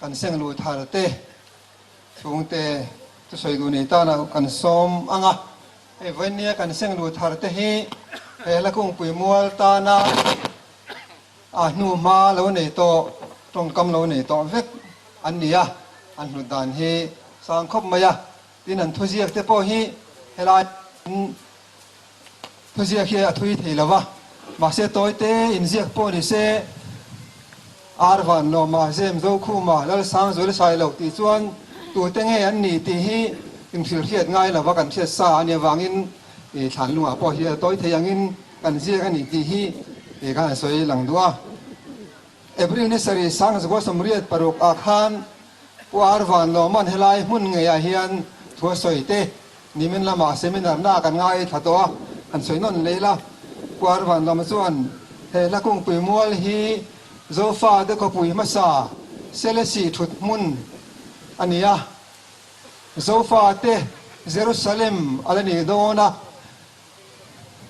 Kan seng luh thar te chhungte chu sawi duh nei tana kan sawm ang a. Hei vawinia kan seng luh thar te hi he hla kungpui mual tana a hnu hma lo nei tawh, tawngkam lo nei tawh vek an ni a, an hlut dan hi sang khawp mai a. Tin an thuziak te pawh hi helai Thuziak hi a thui thei lo va, mahse tawite inziak pawh ni se, Ar van lawma zem zo khuma lal sang zual sai lo tih chuan tute nge an ni tih hi inhrilhriat ngai lo va kan hriat sa a nih avangin thlan lungah pawh hi a tawi thei angin kan ziak a ni tih hi khan an sawi lang duh a. April ni sarih sang zakua 86 ah khan Pu Ar Van Lawman helai hmun ngeiah hian thu a sawi te Nimin lamah seminar na kan ngai thla tawh a, han sawi nawn leh ila. Puar van lam chuan he hla kungpui mual hi Zofa te khawpui hmasa Selesih thut hmun a ni a, Zofa te Jerusalem a la ni dawn a,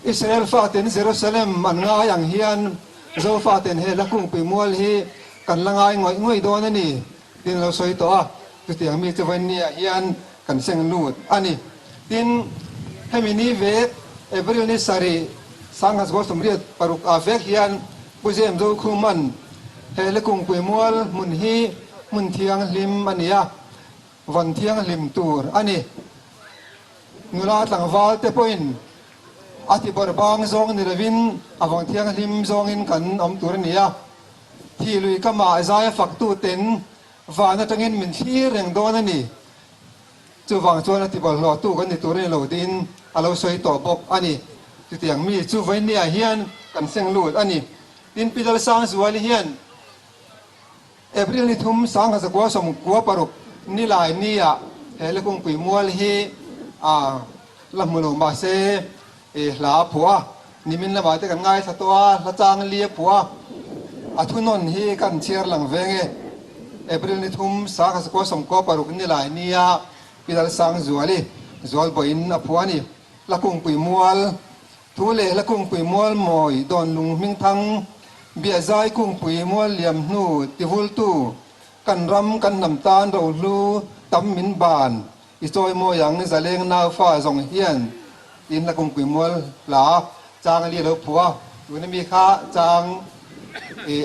Israel faten Jerusalem an ngai ang hian Zofaten he hla kungpui mual hi kan la ngai ngawih ngawih dawn a ni tiin a lo sawi tawh a. Chutiang mi chu vawinia hian kan seng lut a ni. Tin, hemi ni vek April ni sarih 1986 ah vek hian Pu James Zokhuman he hla kungpui mual hmun hi hmun thianghlim a ni a, van thianghlim tur a ni. Nula tlangval te pawhin a ti bawrhbang zawng ni lovin a vang thianghlim zawngin kan awm tur a ni a. Thih lui kamah zai a faktu ten van atangin min thlir reng dawn a ni. Chuvang chuan a ti bawlhhlawhtu kan ni tur a ni lo tiin a lo sawi tawh bawk a ni. Chutiang mi chu vawinia hian kan seng lut a ni. Tin Pi Lalsangzuali hian April ni thum 1996 nilai nia he Lekungpui mual hi a la hmu lo mahse hla a phuah a, nimin lamah te kan ngaithla tawh a, hla chang li a phuah a, a thunawn hi kan chhiar lang veng e. April ni thum 1996 nilai nia Pi Lalsangzuali Zualbawiin a phuah a ni. Lakungpui mual Thu leh hla kungpui mual mawi dawn lung hming thang, biahzai kungpui mual liam hnu tivultu, kan ram kan hnam tan rohlu tam min ban, i chawi mawi ang zaleng naufa zawng hian tiin hla kungpui mual hla chang li a lo phuah a, tuna mi kha chang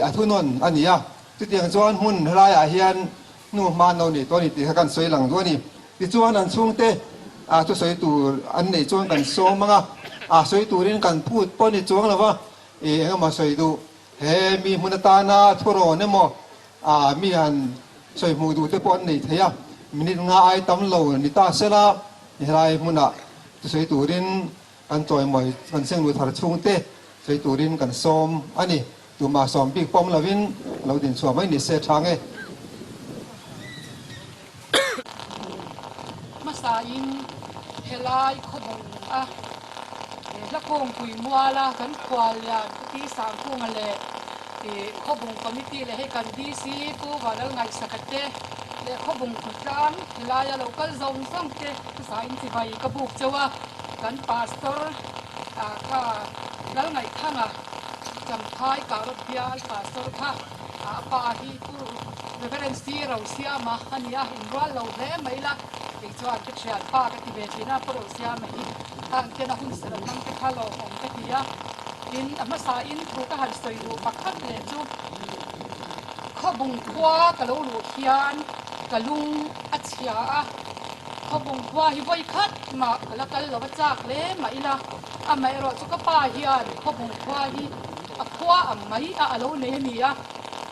a thunawn a ni a, chutiang chuan hmun helaiah hian Hnu hma no nei tawh a ni tih kha kan sawi lang duh a ni. Tichuan an chhungte a thusawi tur an neih chuan kan sawm ang a, a sawi turin kan phut pawh a ni chuang lo va, ih eng emaw sawi duh he mi hmun atana thurawn emaw a mi han sawi hmuh duh te pawh an nei thei a, minute nga ai tam lo ni ta sela helai hmunah thusawi turin kan chawimawi kan senglut har chhungte sawi turin kan sawm a ni. Tumah sawm bik pawm lovin a lo din chhuah mai ni se tha nge. Hmasain helai khawbung a hla kawngpui muala kan khual lian Pu Ti Sangkunga leh khawbung committee leh hei kan DC Pu Vanlal Ngaihsaka te leh khawbung khawtlang helaia lo kal zawng zawng te hmasain chibai ka buk cheu a, kan pastor kha Lalngaihthanga Champhai Karot bial Pastor kha a pa hi Pu Reverend C Rosiama a ni a, inrual lo hle mai la, kei chuan ka thian pa ka ti ve thin a, Pu Rosiama hi a an kena hun serh an hmang te kha lawmawm ka ti a, tin a hmasa in thu ka han sawi duh pakhat leh chu Khawbung khua ka lo luh hian ka lung a chhia a, Khawbung khua hi vawi khat mah ka la kal lo a chak hle mah ila, Amaherawh chu ka pa hian khawbung khua hi a khua ang mai a a lo nei a ni a,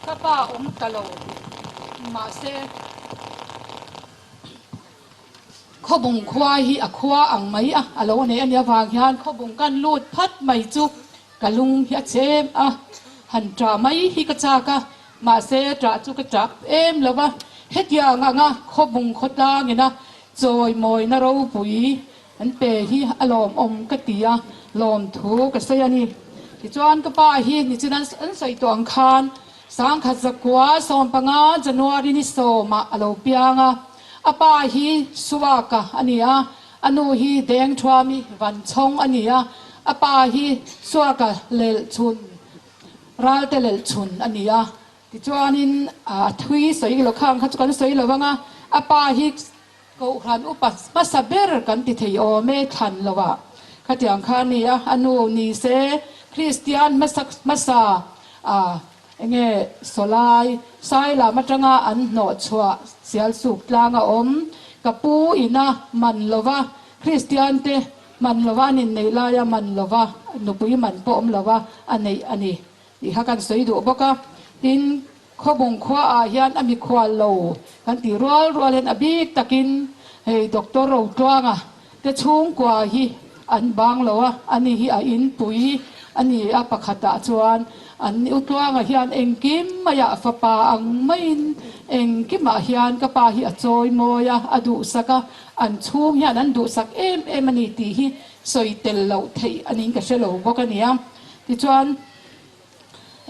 ka pa awm ta lo. Mahse, khawbung khua hi a khua ang mai a a lo nei a nih avang hian khawbung kan lut phat mai chu ka lung hi a chem a, han ṭah mai hi ka chak a, mahse ṭah chu ka ṭah em lo va, hetiang anga khawbung khawtlangina chawimawina ropui An pe hi a lawmawm ka ti a, lawmthu ka sawi a ni. Tichuan ka pa hi nichin an sawi tawh ang khan sangkhat zakua 15 January ni sawmah a lo piang a. A pa hi Suaka a ni a, a nu hi Dengthuami Vanchhawng a ni a, a pa hi Suaka Lelchhun, Ralte Lelchhun a ni a. Tichuanin a thui sawi lo khang kha chu kan sawi lo vang a, a pa hi Kohhran upa hmasa ber kan ti thei awm e thlan lo ah khatiang kha a ni a, a nu ni se Kristian hmasa hmasa a enge sawlai sai lam atanga an hnawh chhuah sial suk tlang a awm ka pu ina man lova Kristian te man lova an inneih laia man lova nupui man pawh awm lova a neih a ni tih kha kan sawi duh bawk a, tin Khawbung khua ah hian a mikhual lo kan tih rual rual hian a bik takin hei Doctor Rotluanga te chhungkua hi an bang lo a, ani hi a inpui a ni a, pakhat ah chuan an Utluanga hian engkim maiah fapa ang maiin engkimah hian ka pa hi a chawi mawi a, a duhsak a, an chhung hian an duhsak em em a ni tih hi sawi tel loh theih a niin ka hre lo bawk a nia. Tichuan.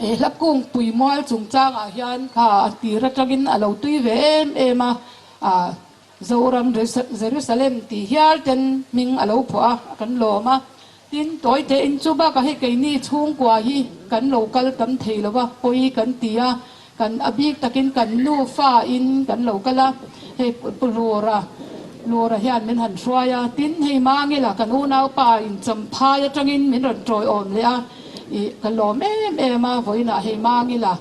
He hla kungpui mual chungchangah hian kha a tir atangin a lo tui ve em em a, ah Zoram Jerusalem tih hial ten hming a lo phuah a, kan lawm a. Tin, tawi tein chu bakah hei keini chhungkua hi kan lo kal tam thei lo va, pawi kan ti a, kan a bik takin kan nufa in kan lo kal a, hei Pu Lura, Lura hian min han hruai a, tin hei Mangila kan unaupa in Champhai atangin min rawn tawiawm leh a, ih ka lawm em em a, vawiinah hei Mangila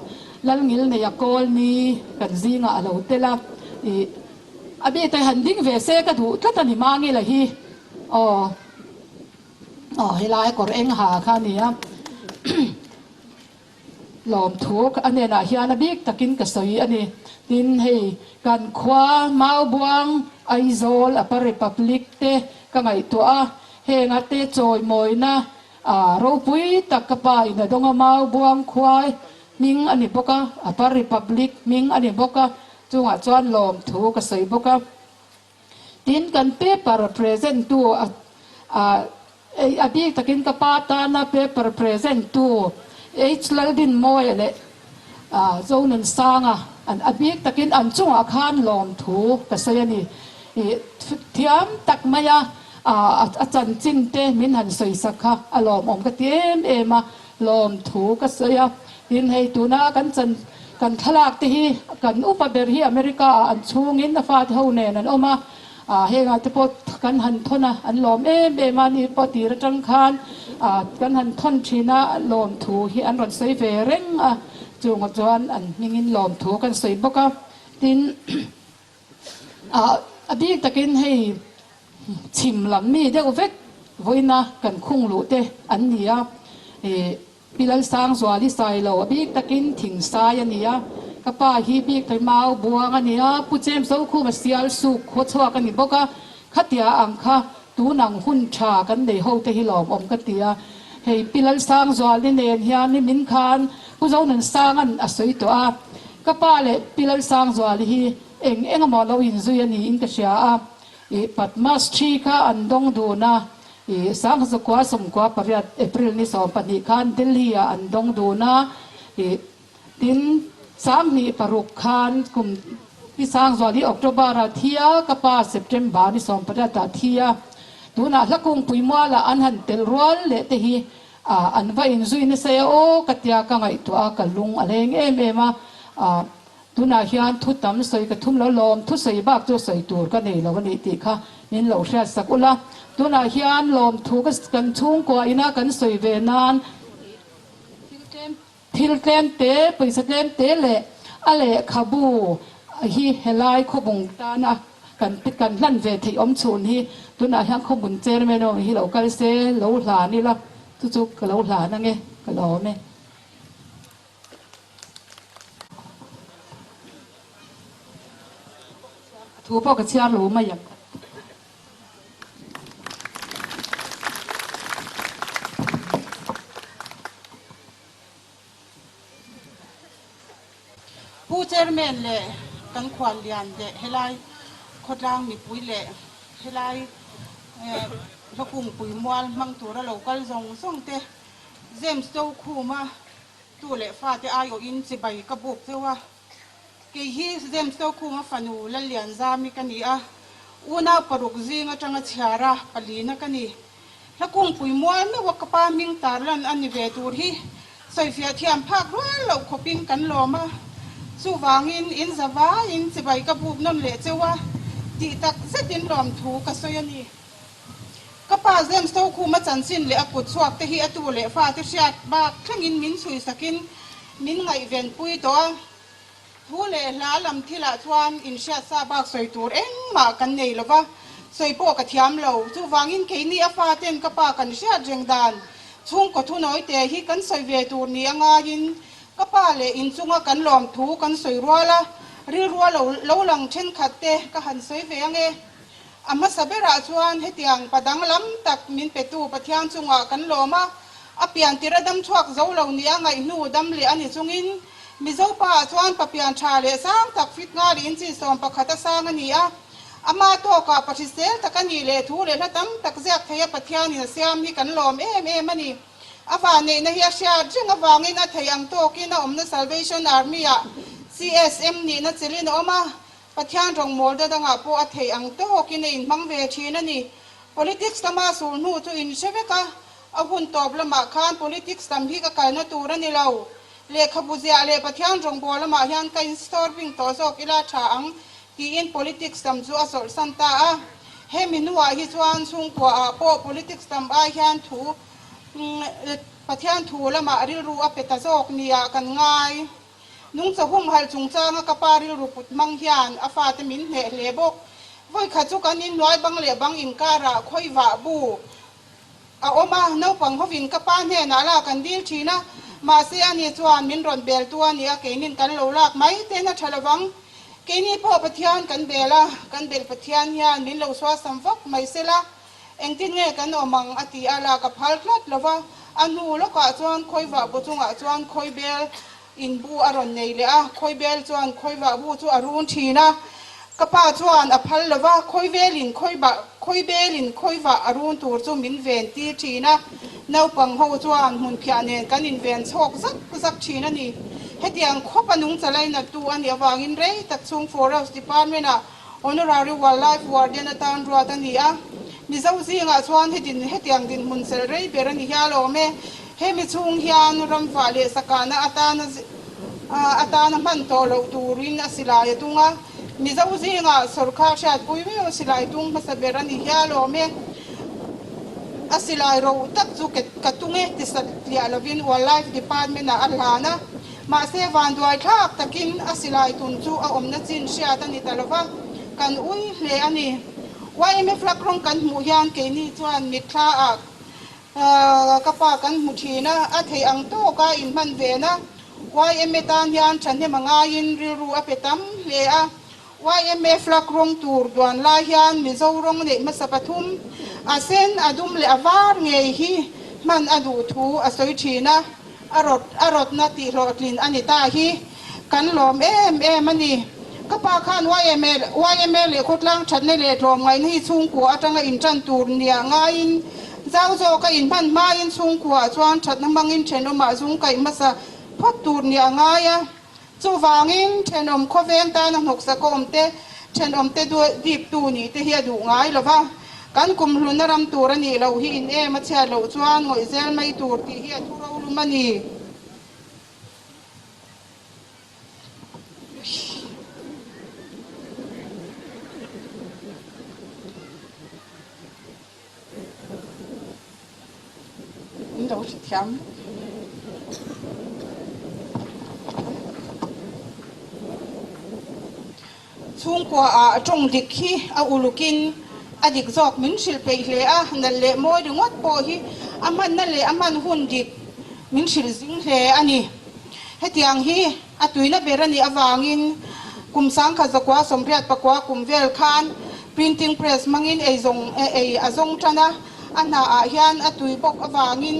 Lalngil neia kawl ni kan zingah a lo tel a, ih a bik te han ding ve se ka duh tlat a ni Mangila hi aw aw helai kawr eng ha kha a ni a. Lawmthu a hnenah hian a bik takin ka sawi a ni. Tin, hei kan khua Maubuang, Aizawl, Upper Republic te ka ngaihtuah a, henga te chawimawina ropui tak ka pa in a dawng a, Maubuang khua hming a ni bawk a, Upper Republic hming a ni bawk a, chungah chuan lawmthu ka sawi bawk a. Tin, kan paper present tu a a bik takin ka pa tana paper present tu H Laldinmawia leh Zonunsanga an a bik takin an chungah khan lawmthu ka sawi a ni. Ih thiam tak maia a chanchin te min han sawi sak kha a lawmawm ka ti em em a, lawmthu ka sawi a. Tin, hei tuna kan chan kan thlalak te hi kan upa ber hi America ah an chhungin a fate ho nen an awm a, ah hengah te pawh kan han thawn a, an lawm em em a, ni pawh tir atang khan ah kan han thawn thin a, lawmthu hi an rawn sawi ve reng a, chungah chuan an hmingin lawmthu kan sawi bawk a, tin ah a bik takin hei chhim lam mi deuh vek vawiina kan khung luh te an ni a, ih. Pi Lalsangzuali Sailo a bik takin Thingsai a ni a, ka pa hi bik thei mau buang a ni a, Pu James Zokhuma sial suk khua chhuak a ni bawk a, khatia ang kha tun ang hun tha kan nei ho te hi lawmawm ka ti a, hei Pi Lalsangzuali nen hian ni min khan Pu Zonunsanga'n a sawi tawh a, ka pa leh Pi Lalsangzuali hi eng eng emaw lo inzui a niin ka hria a, ih Patmas thi kha an dawng dun a, I Sangzukua 98 April ni 12 khan Delhi ah an dawng dun a, i tin 26 khan kum ni Sangzual hi October ah thi a, ka pa September ni 18 ah thi a. Tunah hla kungpui mualah an han telh rual leh te hi an va inzui nasa e aw ka tia ka ngaihtuah a, ka lung a leng em em a. Tunah hian thu tam sawi ka thum lo lawm, thu sawi bak chu sawi tur ka nei lo a nih tih kha min lo hriat sak ula. Tunah hian lawmthu ka kan chhungkua ina kan sawi ve nan thil tlem te, pawisa tlem te leh a lehkhabu hi helai khawbung tana kan kan hlan ve theih awm chhun hi tunah hian khawbun chairman awm hi lo kal se lo hlan ila chu chu ka lo hlan ange ka lawm e. Thu pawh ka chhiar lo mai ang. Pu Chairman leh kan khuallian leh helai khawtlang mipui leh helai hlawkungpui mual hmang tura lo kal zawng zawng te James Tokhuma Tu leh fate aiawhin chibai ka buk cheu a, kei hi James Tokhuma fanu Lallianzami ka ni a, unau paruk zing atanga chhiara palina ka ni. Hla kungpui mual meuh a ka pa hming tarlan a ni ve tur hi sawifiah thiam phak rual loh khawpin kan lawm a. Chuvangin in zavaiin chibai ka buk nawn leh cheu a, tih tak zetin lawmthu ka sawi a ni. Ka pa James Tokhuma chanchin leh a kut chhuak te hi a tu leh fate hriat bak thlengin min chhui sakin min ngaihvenpui tawh a. Thu leh hla lam thilah chuan inhriatsa bak sawi tur engmah kan nei lo va, sawi pawh ka thiam lo. Chuvangin keini a faten ka pa kan hriat reng dan chhungkaw thunawite hi kan sawi ve tur ni a ngaiin ka pa leh inchunga kan lawm thu kan sawi rual a, rilrua lo lo lang thenkhat te ka han sawi ve ange. A hmasa berah chuan hetiang pa danglam tak min petu Pathian chungah kan lawm a, a pian tir a dam chhuak zo lo nia ngaihnu dam leh a ni chungin Mizo pa ah chuan pa pian tha leh sang tak fit nga leh inchi 11 a sang a ni a. Ama tawkah pa hrisel tak a nih leh thu leh hla tam tak ziak thei a Pathianin a siam hi kan lawm em em a ni. A vanneihna hi a hriat reng avangin a thei ang tawkin a awmna Salvation Army ah CSM nihna chelin a awm a, Pathian rawngmawl da dangah pawh a theih ang tawkin a inhmang ve thin a ni. Politics lama sul hnu chu in hre vek a, a hun tawp lamah khan politics lam hi ka kalna tur a ni lo. Lehkhabu ziah leh Pathian rawngbawl lamah hian ka in-store bing tawh zawk ila tha ang tiin politics lam chu a zawlhsan ta a. Hemi hnuah hi chuan chhungkuaah pawh politics lam ai hian thu Pathian thu lamah rilru a pe ta zawk nia kan ngai. Nungcha humhalh chungchanga ka pa rilru put hmang hian a fate min hneh hle bawk. Vawikhat chu kan inhnuai bang leh bang inkarah khawivah bu a awm a, naupang hovin ka pa hnenah lak an dil thin a, mahse ani chuan min rawn bel tu a nia keinin kan lo lak mai ten a tha lovang. Keini pawh Pathian kan bel a, kan belh Pathian hian min lo suasam vak mai sela. Engtin nge kan awm ang a ti a, lak a phal tlat lo va. A hnu lawkah chuan khawivah bu chungah chuan khawibel in bu a rawn nei leh a, khawibel chuan khawivah bu chu a run thin a. Ka pa chuan a phal lo va, khawivelin khawibah khawibelin khawivah a run tur chu min ven tir thin a. Naupang ho chuan hmunphiah nen kan inven chhawk zak zak thin a ni. Hetiang khawpa nungchalainattu a nih avangin rei tak chhung Forest Department-ah Honorary Wildlife Warden atan ruat a ni a, Mizo zingah chuan hetin hetiang dinhmun chelh rei ber a ni hial awm e. Hemi chhung hian ramvah leh sakahna atana atana hman tawh loh turin a silai a tung a, Mizo zingah sawrkar hriatpui meuh silai tung hmasa ber a ni hial awm e. A silai ro tak chu ka tung e ti satliah lovin Wildlife Department-ah a hlan a. Mahse, vanduai thlak takin a silai tun chu a awmna chin hriat a ni ta lova, kan ui hle a ni. YMA flag rawng kan hmuh hian keini chuan mitthla ah ka pa kan hmu thin a, a theih ang tawka inhman ven a. YMA tan hian thahnem a ngaiin rilru a pe tam hle a. YMA flag rawng tur duan lai hian Mizo rawng neih hmasa pathum, a sen, a dum leh a var ngei hi hman a duh thu a sawi thin a, a rawt a rawtna tih hlawhtlin a ni ta hi kan lawm em em a ni. Ka pa khan YMA YMA leh khawtlang thatna leh tlawmngaihna hi chhungkua atanga intan tur nia ngaiin zau zawka inhman hmain chhungkuaah chuan thatna hmangin thenawmah zung kaih hmasa phawt tur nia ngai a. Chuvangin, thenawm khawveng tana hnawksak a awm te, thenawmte diptu nih te hi a duh ngai lo va. Kan kumhlunna ram tur a nih loh hi in em a chhiat loh chuan ngawih zel mai tur tih hi a thu rolum a ni. In lo hrethiam. Chhungkua ah tawng dik hi a ulukin a dik zawk min hrilh peih hle a, nalh leh mawi ringawt pawh hi a hmanna leh a hman hun dik min hrilh zing hle a ni. Hetiang hi a tuina ber a nih avangin kum 1984 kum vel khan printing press hmangin ei zawng ei a zawng tan a, a hna ah hian a tui bawk avangin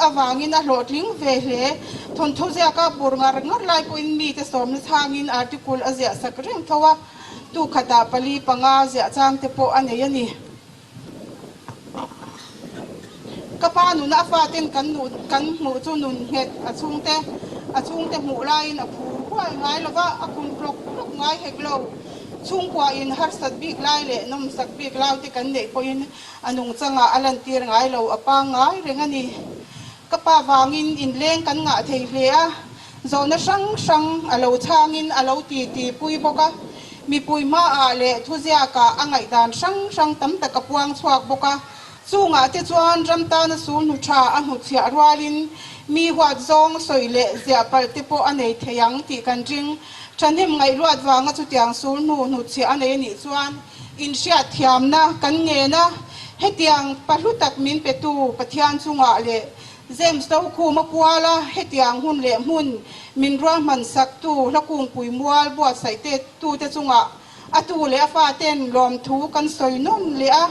avangin a hlawhtling ve hle. Thawnthu ziaka bur ngar ngar lai pawhin mite sawmna chhangin article a ziah sak reng tho a, tukhatah pali panga ziah chang te pawh a nei a ni. Ka pa nuna a faten kan nuh kan hmuh chu nun nghet a chhungte a chhungte hmuh laiin a phur huai ngai lo va, a kun tlawk tlawk ngai hek lo. Chhungkuain harsat bik lai leh nawmsak bik lau te kan neih pawhin a nungchangah a lantir ngai lo, a pangngai reng a ni. Ka pa vangin inleng kan ngah thei hle a. Zawhna hrang hrang a lo chhangin a lo ti ti pui bawk a. Mipui hmaah leh thuziakah a ngaihdan hrang hrang tam tak a puang chhuak bawk a. Chungah te chuan ram tana sulhnu tha a hnutchhiah rualin mi huat zawng sawi leh ziah palh te pawh a nei thei ang tih kan ring. Thahnem ngaihluat vanga chutiang sulhnu hnutchhiah a nei a nih chuan inhriatthiamna kan ngen a, hetiang pahlu tak min petu Pathian chungah leh James Tokhuma kuala hetiang hun leh hmun min ruahman saktu Hlakungpui mual buatsaih te tute chungah A tu leh a faten lawmthu kan sawi nawn leh a,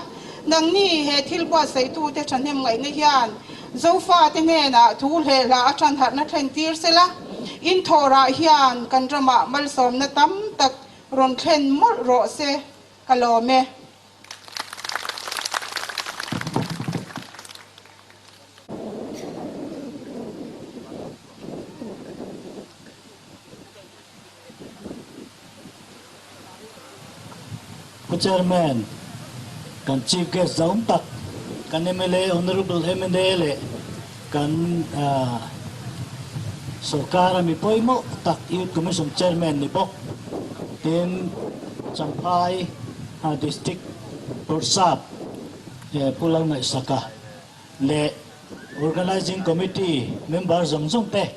nangni he thil buatsaihtute thahnem ngaihna hian Zofate hnenah thu hlehla a tanharhna thlen tir sela, inthawhrah hian kan ramah malsawmna tam tak rawn thlen mawlh rawh se, ka lawm e. Pu Chairman, kan Chief Guest zaum tak, kan mla, Honourable mla leh kan sorkar a mi pawimawh tak Youth Commission Chairman ni bawk, tin Champhai District Bawrhsap Pu Lalngaihsaka leh Organising Committee member zawng zawng te,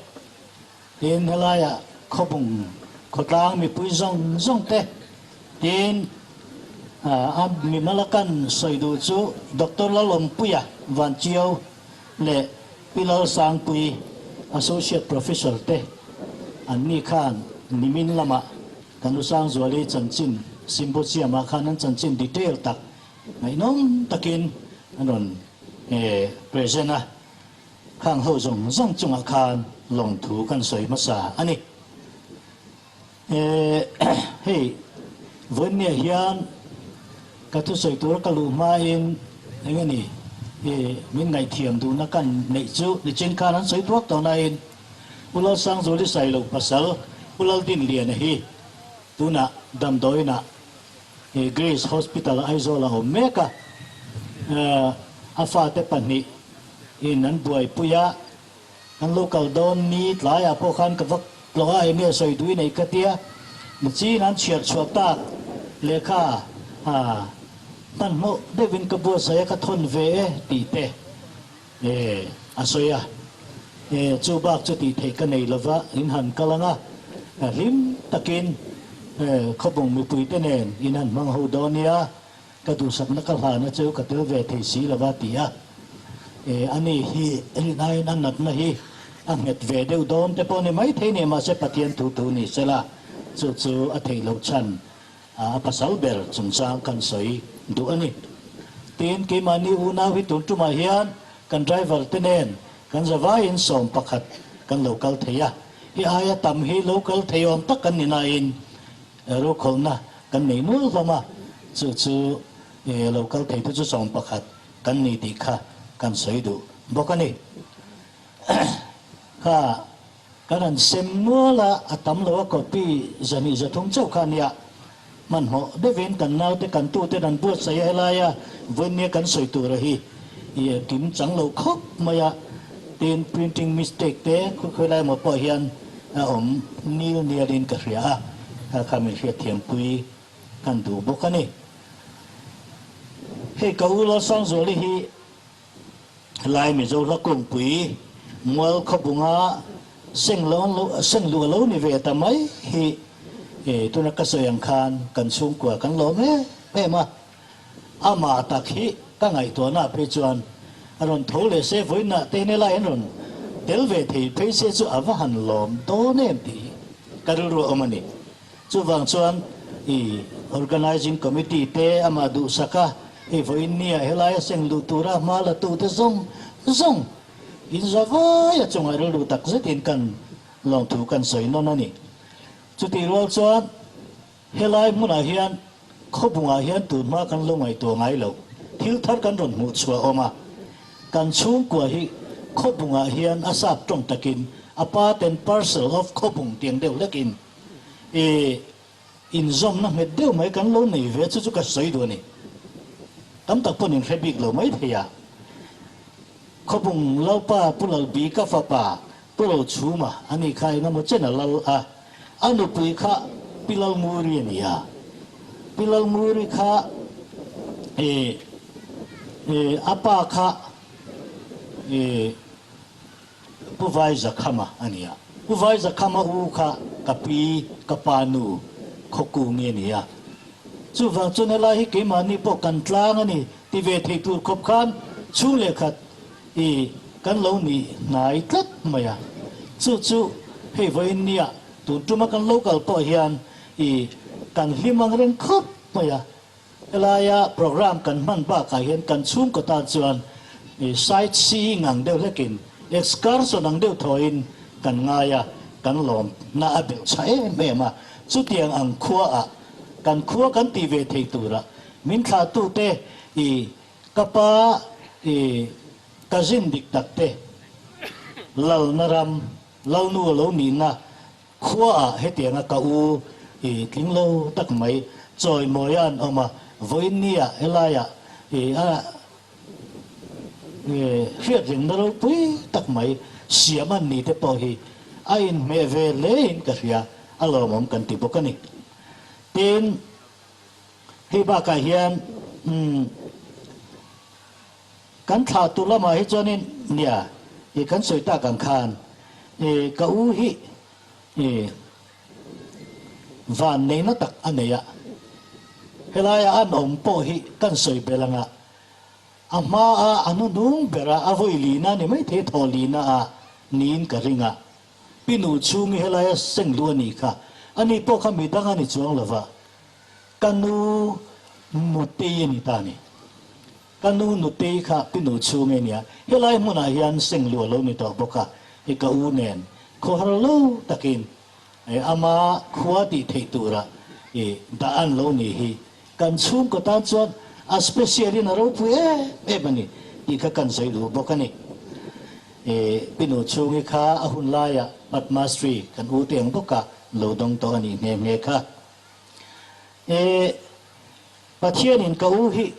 Tin, helaiah khawbung khawtlang mipui zawng zawng te tin a mimal a kan sawi duh chu Doctor Lalawmpuia Vanchiau leh Pi Lalsangpui Associate Professor te an ni khan nimin lamah kan U Sangzuali chanchin symposium ah khan an chanchin detail tak ngaihnawm takin an rawn present a. Khang ho zawng zawng chungah khan lawmthu kan sawi hmasa a ni. Hei, vawiinniah hian ka thusawi tur ka luh hmain eng nge ni min ngaihthiam duhna kan neih chu nichin khan an sawi duak tawh nain Pu Lalsangzuali Sailo pasal Pu Laldinliana hi tunah damdawiinah Grace Hospital Aizawl a awm mek a, a fate pahnih in an buaipui a, kan lo kal dawn ni tlaiah pawh khan ka va tlawh a, enge sawi duh i neih ka tia, nichin an chhiar chhuah tak lehkha hmanhmawh deuhin ka buatsaih a, ka thawn ve e tih te a sawi a, chu bak chu tih theih ka nei lova, in han kal ang a, hlim takin khawbung mipuite nen in han hmang ho dawn nia. Ka duhsakna ka hlana chu ka tel ve thei si lova ti a, e ani hi rinaiin a natna hi a nghet ve deuh dawn te pawh ni mai thei ni mahse Pathian thu thu ni sela chu chu a theih loh chhan a pasal ber chungchang kan sawi duh a ni. Tin, keimahni unau hi tun tumah hian kan driver te nen kan zavaiin 11 kan lo kal thei a, hi aia tam hi lo kal thei awm tak kan ni nain Rokhawlhna kan nei nual hlawm a, chu chu lo kal thei te chu 11 kan ni tih kha kan sawi duh bawk a ni. Kha kan han sem nual a, a tam lo a copy 200 300 chauh kha a nia. Hmanhmawh deuhin kan naute kan tuten an buatsaih a helaia vawinia kan sawi tura hi kim chang lo khawp mai a, tin printing mistake te khawilai emaw pawh hian A awm nil nialin ka hria a, kha kha min hriatthiampui kan duh bawk a ni. Hei ka u Lalsangzuali hi helai Mizo hla kungpui mual khawbunga seng lo seng luh a lo ni ve ta mai hi tuna ka sawi ang khan kan chhungkua kan lawm em em a. Amah tak hi ka ngaihtuahna phei chuan a rawn tho leh se vawiinah te helai an rawn tel ve thei phei se chu a va han lawm dawn em tih hi ka rilru a awm a ni. Chuvang chuan i Organising Committee te amah duhsak a, hei vawiin nia helaia seng luh tura hma la tute zawng zawng in za vai a chungah rilru tak zetin kan lawmthu kan sawi nawn a ni. Chutih rual chuan Helai hmunah hian khawbungah hian tunhma kan lo ngaihtuah ngai lo, thil thar kan rawn hmuh chhuah awm a. Kan chhungkua hi khawbungah hian a sap tawng takin a part and parcel of khawbung tiang deuh hlekin i inzawmna nghet deuh mai kan lo nei ve chu chu ka sawi duh a ni. Tam tak pawn inhre bik lo mai thei a. Khawbung Lalpa Pu Lalbika fapa. Pu Rochhuma a nih kha engemaw chen a lal a, a nupui kha Pi Lalnguri a ni a. Pi Lalnguri kha ih ih a pa kha ih Pu Vaizakhama a ni a. Pu Vaizakhama u kha ka pi, ka pa nu Khawkungi a ni a. Chuvang chuan helai hi keimahni pawh kan tlang a ni ti ve thei tur khawp khan chhung leh khat i kan lo nih hnai tlat mai a. Chu chu hei vawiin nia tun tuma kan lo kal pawh hian i kan hlim ang reng khawp mai a. Helaia program kan hman bakah hian kan chhungkaw tan chuan i sight seeing ang deuh hlekin excursion ang deuh thawiin kan ngai a, kan lawmna a belh chha em em a. Chutiang ang khuaah kan khua kan tih ve thei tura min thlahtute i Ka pa i cousin dik tak te Lalna ram, Lalnu a lo nihna khuaah hetianga ka u i tling lo tak mai chawimawi a an awm a, vawiin nia helaiah i a hriat rengna ropui tak mai siam an ni te pawh hi a inhmeh ve hlein ka hria, a lawmawm kan ti bawk a ni. Tin. Hei bakah hian umm kan thlah tur lamah hi chuanin nia i kan sawi tak ang khan i ka u hi i van neihna tak a nei a, helaia an awm pawh hi kan sawi belh anga a hmaa a hnuhnung bera a vawi lina ni maithei thaw lina a niin ka ring a. Pi nu chhung i helaia seng luh a nih kha, ani pawh kha midang a ni chuang lova, ka nu nutei a ni ta a ni. Ka nu nutei kha pi nu chhung e nia, helai hmunah hian seng luh a lo ni tawh bawk a, i ka u nen khawhar lo takin ama khua tih theih tura i dah an lo ni hi kan chhungkaw tan chuan a special in a ropui em em a ni tih kha kan sawi duh bawk a ni. I pinu chhungi kha a hun laiah Padmashree kan u te ang bawka lo dawng tawh a nih nghe nghe kha. I Pathianin ka u hi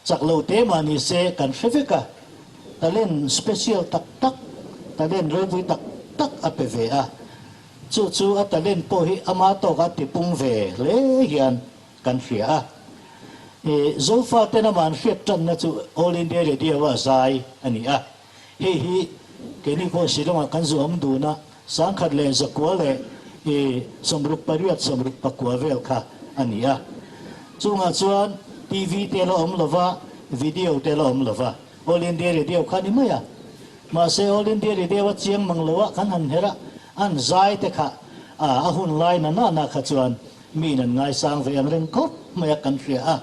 chak lo te mah ni se kan hre vek a, talent special tak tak, talent ropui tak tak a pe ve a, chu chu a talent pawh hi ama tawka tipung ve hle hian kan hria a. I Zofa ten amah an hriat tanna chu All India Radio a zai a ni a. Hei hi keini pawh Shillong ah kan zu awm dun a, 10,000 leh 900 leh i 68 69 vel kha a ni a. Chungah chuan TV te la awm lova, video te la awm lova, All India Radio kha a ni mai a. Mahse All India Radio a chiang mang lo a, kan han her a, an zai te kha a hun lai na na na kha chuan Mi in an ngaisang ve ang reng khawp mai a kan hria a,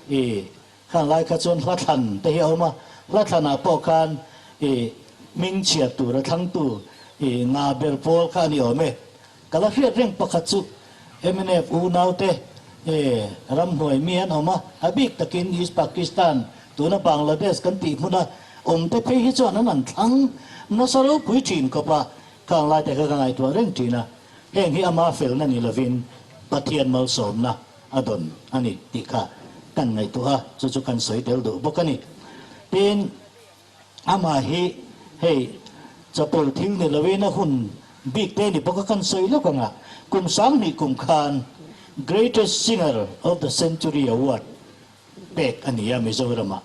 i khang lai kha chuan hla thlan te hi a awm a, hla thlanah pawh khan i hming chhiat tura thlangtu i nga ber pawl kha a ni awm e. Ka la hriat reng pakhat chu mnf unaute i ramhnuai mi an awm a, a bik takin East Pakistan tuna Bangladesh kan tih hmuna awm te phei hi chuan an an thlang nasa ropui thin khawp a, khang lai te kha ka ngaihtuah reng thin a. Heng hi ama felna ni lovin Pathian malsawmna a dawn a ni tih kha kan ngaihtuah a, chu chu kan sawi tel duh bawk a ni. Tin, amah hi hei chapel thil ni lovin a hun bik te ni bawk a kan sawi lawk ang a, kum 2000 kum khan Greatest Singer of the Century Award pek a ni a Mizoramah.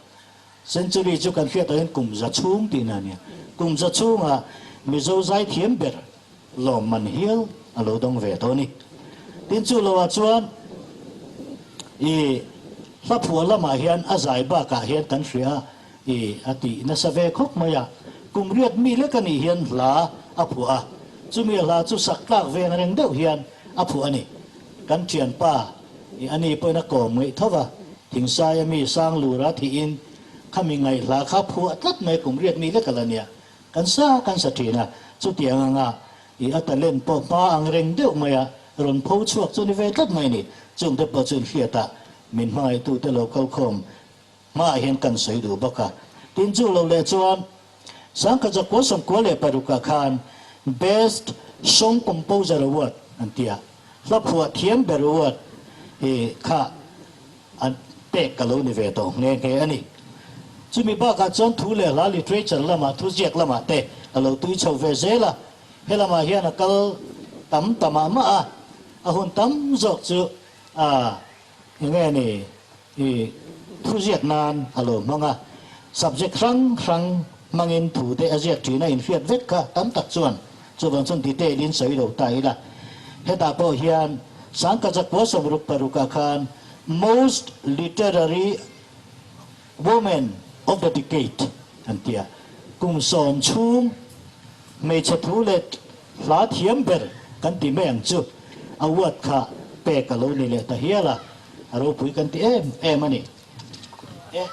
Century chu kan hriat angin kum za chhung tihna a nia. Kum za chhunga Mizo zaithiam ber lawmman hial a lo dawng ve tawh a ni. Tin chu loah chuan i hla phuah lamah hian a zai bakah hian kan hria a, i a tih nasa ve khawp mai a. Kum riat mi lek a nih hian hla a phuah a, chumi a hla chu sak tlak ve ang reng deuh hian a phuah a ni. Kan thianpa i ani pawhin a kawm ngaih tho va, Thingsaia mi Sanglura thihin khami ngaih hla kha phuah tlat mai kum riat mi lek a la nia. Kan sa kan sa thin a, chutiang anga i a talent pawh hma ang reng deuh mai a rawn pho chhuak chu ni ve tlat mai a ni. Chungte pawh chu inhriat a, min hmangaihtute lo kalkhawm hmaah hian kan sawi duh bawk a. Tin chu lo leh chuan 1996 ah khan Best Song Composer Award an ti a, hla phuah thiam ber award i kha an pek ka lo ni ve tawh nghe nghe a ni. Chumi bakah chuan thu leh hla literature lamah, thuziak lamah te a lo tui chho ve zel a, helamah hian a kal tam ta mah mah a, a hun tam zawk chu a enge ni i thu ziak nan a lo hmang a, subject hrang hrang hmangin thu te a ziak thin a inhriat vek kha tam tak chuan chuvang chuan detail in sawi lo ta ila. Hetah pawh hian Sangkachakua 66 ah khan most literary Woman of the Decade an ti a, kum sawm chhung hmeichhe thu leh hla thiam ber kan ti mai ang chu award kha pek a lo ni leh ta hial a, a ropui kan ti em em a ni. E.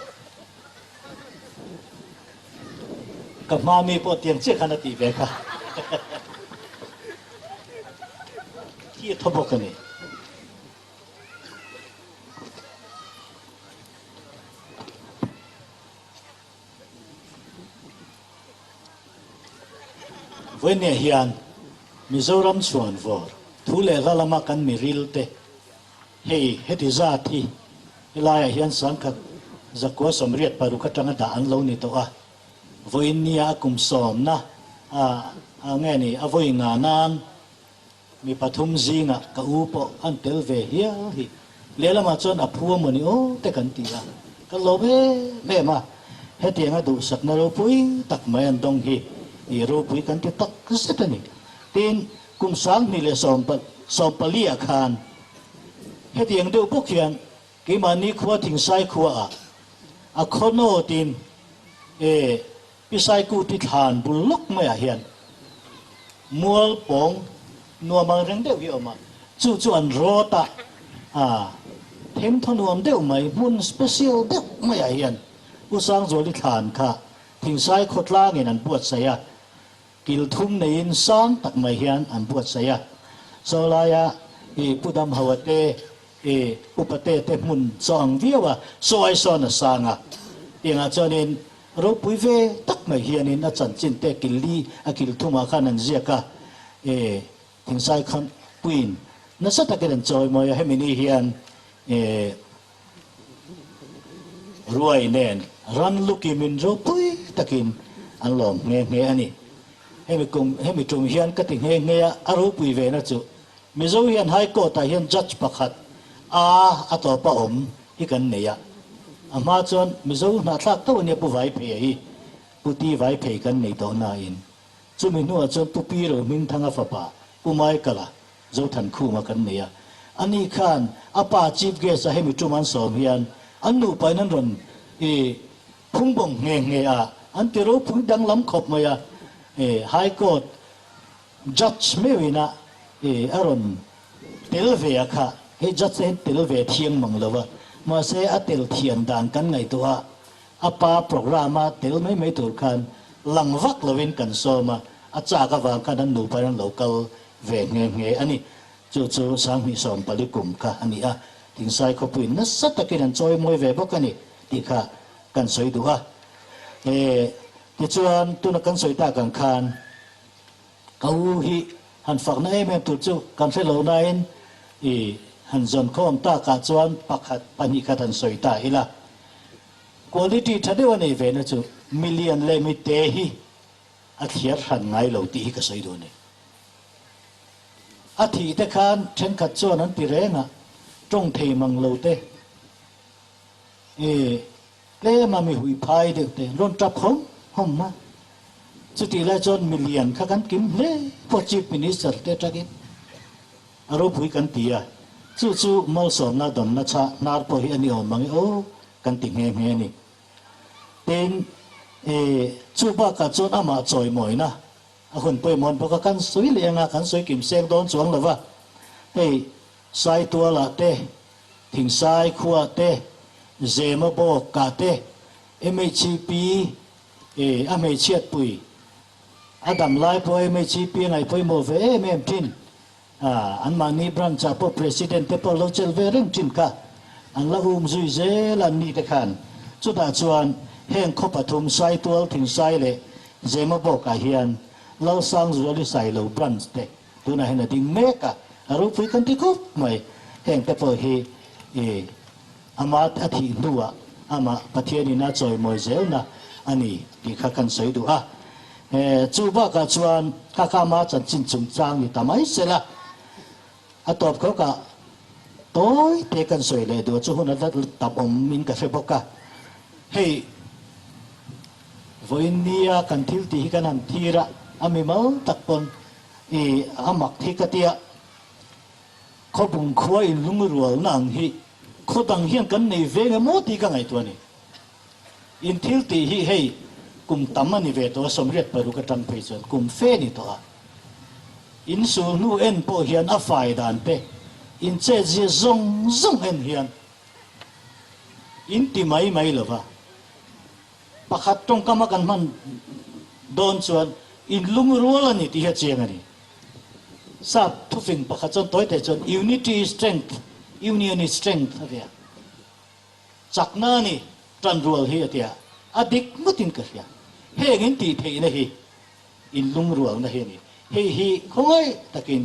Ka hma mi pawh tiang chiah khan a tih ve kha. Khi a thaw bawk a ni. Vawinia hian Mizoram chhuan vawr thu leh hla lama kan mi ril te hei heti zat hi helaiah hian sangkhat 186 atanga dah an lo ni tawh a, vawinia a kum sawmna a nge ni a vawi nga nan Mi pathum zingah ka u pawh an tel ve hial hi. Lehlamah chuan a phu a mawni aw te kan ti a, ka lawm em em a. Hetianga duhsakna ropui tak mai an dawng hi i ropui kan ti tak zet a ni. Tin, kum 2014 ah khan hetiang deuh bawk hian keimahni khua Thingsai khuaah a khaw nawtin e Pisaikuti thlan bul lawk maiah hian mual pawng nuam ang reng deuh hi a awm a, chu chu an rawt a, a them thaw nuam deuh mai, hmun special deuh maiah hian U Sangzuali thlan kha Thingsai khawtlangin an buatsaih a, kil thum neiin sang tak mai hian an buatsaih a, saw laia i Pu Damhaua te, i Upate te hmun chaw ang viau a, saw ai sawn a sang a, tiangah chuanin Ropui ve tak mai hianin a chanchin te kil li a kil thumah khan an ziak a, e Thingsai khan puiin nasa takin an chawi mawi a, hemi ni hian e ruai nen ran lukimin ropui takin an lawm nghe nghe a ni. Hemi kum hemi tum hian ka ti nghe nghe a, a ropui ve na chu Mizo hian High Court ah hian Judge pakhat a a tawpa awm hi kan nei a, a hma chuan Mizo hnahthlak tho ania Pu Vaiphei hi, Pu Ti Vaiphei kan nei tawh nain chumi hnuah chuan Pu Pi Rohmingthanga fapa Pu Michael-a Zothankhuma kan nei a, ani khan a pa Chief Guest a hemi tum an sawm hian an nupain an rawn i phungbawm nghe nghe a, an ti ropui danglam khawp mai a, High Court Judge meuhin a i a rawn tel ve a kha, hei judge te hian tel ve thiang mang lo a, mahse a tel thiam dan kan ngaihtuah a, a pa programme a tel mai mai tur khan lang vak lovin kan sawm a, a chak avang khan an nupa in an lo kal ve nghe nghe a ni. Chu chu 2014 kum kha a ni a, Thingsai khawpuiin nasa takin an chawi mawi ve bawk a ni tih kha kan sawi duh a. E, tichuan tuna kan sawi tak ang khan, Ka u hi han fakna em em tur chu kan hre lo nain i han zawn khawm takah chuan pakhat pahnih khat han sawi ta ila. Quality tha deuh a nei ve na chu million leh mi te hi a thliar hran ngai lo tih hi ka sawi duh a ni. A thih te khan thenkhat chuan an ti reng a, tawng thei mang lo te i tlema mi hui phai deuh te rawn tap hawm hawm a. Chutih lai chuan milian kha kan kim hle pawh Chief Minister te atangin a ropui kan ti a, chu chu malsawmna dawnna chhah hnar pawh hi a ni awm ang e aw kan ti nghe nghe a ni. Tin, e chu bakah chuan amah chawimawina a hun pawimawh bawk a, kan sawi leh anga kan sawi kim seng dawn chuang lo va, hei Saitualah te, Thingsai khuaah te, Zema bawkah te, MHCP, E, a hmeichhiatpui, a dam lai pawh MHCP a ngaih pawimawh ve em em thin. A, anmahni branch ah pawh President te pawh lo chelh ve reng thin kha an la um zui zel an ni te khan. Chutah chuan heng khaw pathum Saitual, Thingsai leh Zemabawk ah hian Lalsangzuali Sailo branch te tunah hian a ding mek a, a ropui kan ti khawp mai. Heng te pawh hi e, Ama a thih hnuah amah Pathianin a chawimawi zelna a ni tih kha kan sawi duh a. Chu bakah chuan ka kama chanchin chungchang ni ta mai sela, a tawp khawkah tawi te kan sawi leh duh chu hun a la tam awm in ka hre bawk a. Hei vawiin nia kan thil tih hi kan han thir a, a mimal tak pawn i a mak thi ka tia, Khawbung khua in lungrualna ang hi khaw dang hian kan nei ve nge maw tih ka ngaihtuah a ni. In thil tih hi hei kum tam a ni ve tawh a, 86 atang phei chuan kum fe a ni tawh a. In sul hnu en pawh hian a fai dan te, in chet zia zawng zawng en hian in ti mai mai lo va. Pakhat tawngkam a kan hman dawn chuan in lungrual a ni tih hi a chiang a ni. Sap thufing pakhat chuan tawi teh chuan unity is strength, union is strength a ti a. Chakna a ni, tanrual hi a ti a, a dik ngawtin ka hria. Heng in tih theihna hi in lungrualna hi a ni. Hei hi khawngaih takin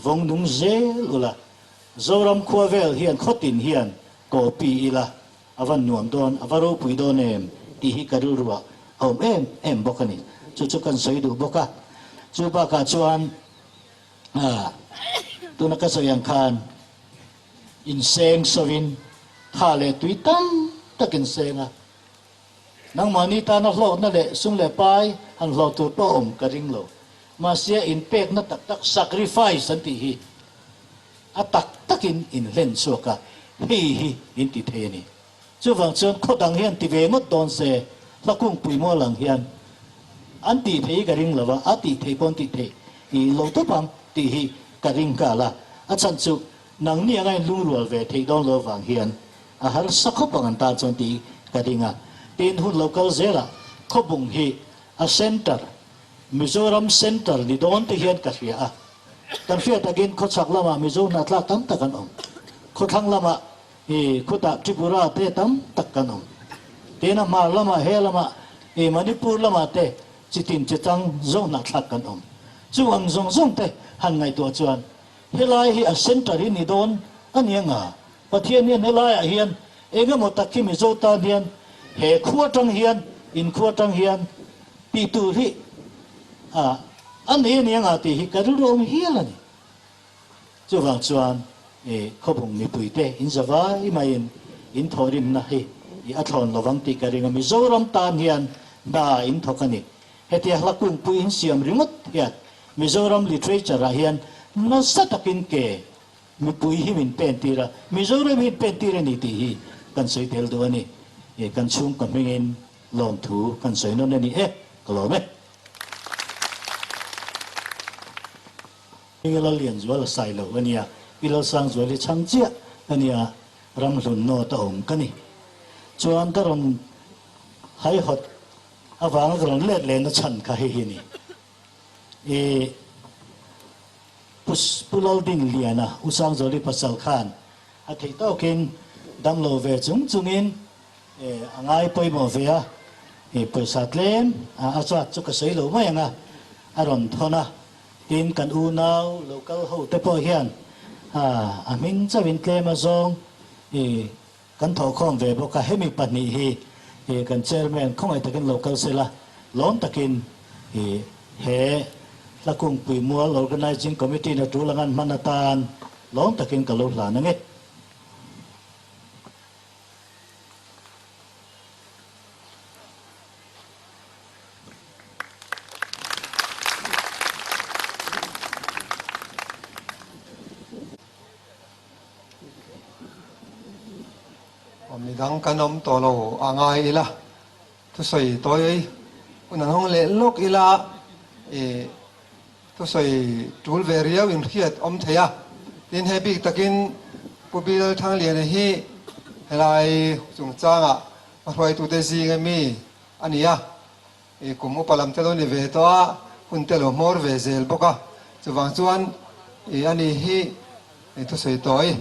vawng nung zel ula, Zoram khua vel hian khawtin hian copy ila a va nuam dawn, a va ropui dawn em tih hi ka rilruah a awm em em bawk a ni. Chu chu kan sawi duh bawk a. Chu bakah chuan tuna ka sawi ang khan inseng sawin tha leh tui tam tak inseng a. Nangmahni tana hlawkna leh sum leh pai han hlawh tur pawh awm ka ring lo. Mahse inpekna tak tak sacrifice an tih hi A tak takin in hlen chhuak a, hei hi in ti thei a ni. Chuvang chuan khaw dang hian ti ve ngawt dawn se, hla kungpui mual ang hian an tih theih hi ka ring lo va, a tih theih pawh an tih theih i lo tawp ang tih hi ka ring nghal a. A chhan chu nangni anga in lungrual ve theih dawn lo vang hian a harsa khawp ang an tan chuan tih hi ka ring a. Tin, hun lo kal zelah khawbung hi a center, Mizoram center ni dawn te hian ka hria a. Kan hriat takin khawchhak lamah Mizo hnahthlak tam tak an awm. Khawthlang lamah i khutah Tripura te tam tak kan awm. Tin a hmar lamah he lamah i Manipur lamah te chitin chichang Zo hnahthlak kan awm. Chu ang zawng zawng te han ngaihtuah chuan helai hi a center hi ni dawn a ni anga Pathian hian helaiah hian eng emaw tak hi Mizo tan hian he khua tang hian in khua tang hian tih tur hi a a nei a ni anga tih hi ka rilru awm hial a ni. Chuvang chuan i khawbung mipuite in zavai maiin in thawhrimna hi i a thlawn lovang tih ka ring a, Mizoram tan hian hna in thawk a ni. Hetia hla kungpui in siam ringawt hian Mizoram literature ah hian nasa takin ke Mipui hi min pen tir a, Mizoram hi in pen tir a ni tih hi kan sawi tel duh a ni. Kan chhungkaw hmingin lawmthu kan sawi nawn a ni e, ka lawm e. Hming Lallianzuala Sailo a nia, Pi Lalsangzuali chhang chiah a nia, Ramhlun North a awm ka ni. Chuan ka rawn haihawt avanga ka rawn let lehna chhan kha hei hi a ni. I Pu Laldin Liana, U Sangzawli pasal khan a theih tawkin damlo ve chung chungin a ngai pawimawh ve a, pawisa tlem a chat chu ka sawi lo mai ang a, a rawn thawn a, tin kan unau local ho te pawh hian a hming chauhin tlem a zawng kan thawhkhawm ve bawk a, hemi pahnih hi kan chairman khawngaih takin lo kal sela, lawm takin he Hlakungpui Mual Organising Committee na tul angan hman atan lawm takin ka lo hlan ange. Midang kan awm tawh lo a ngai ila, thusawi tawi hun an hawng leh lawk ila, ih thusawi tul ve riau in hriat awm thei a. Tin he bik takin Pu Bilal Thangliana hi helai chungchangah hmahruaitute zinga mi a ni a. I kum upa lam te lo ni ve tawh a, hun te lo hmawr ve zel bawk a. Chuvang chuan i ani hi i thusawi tawi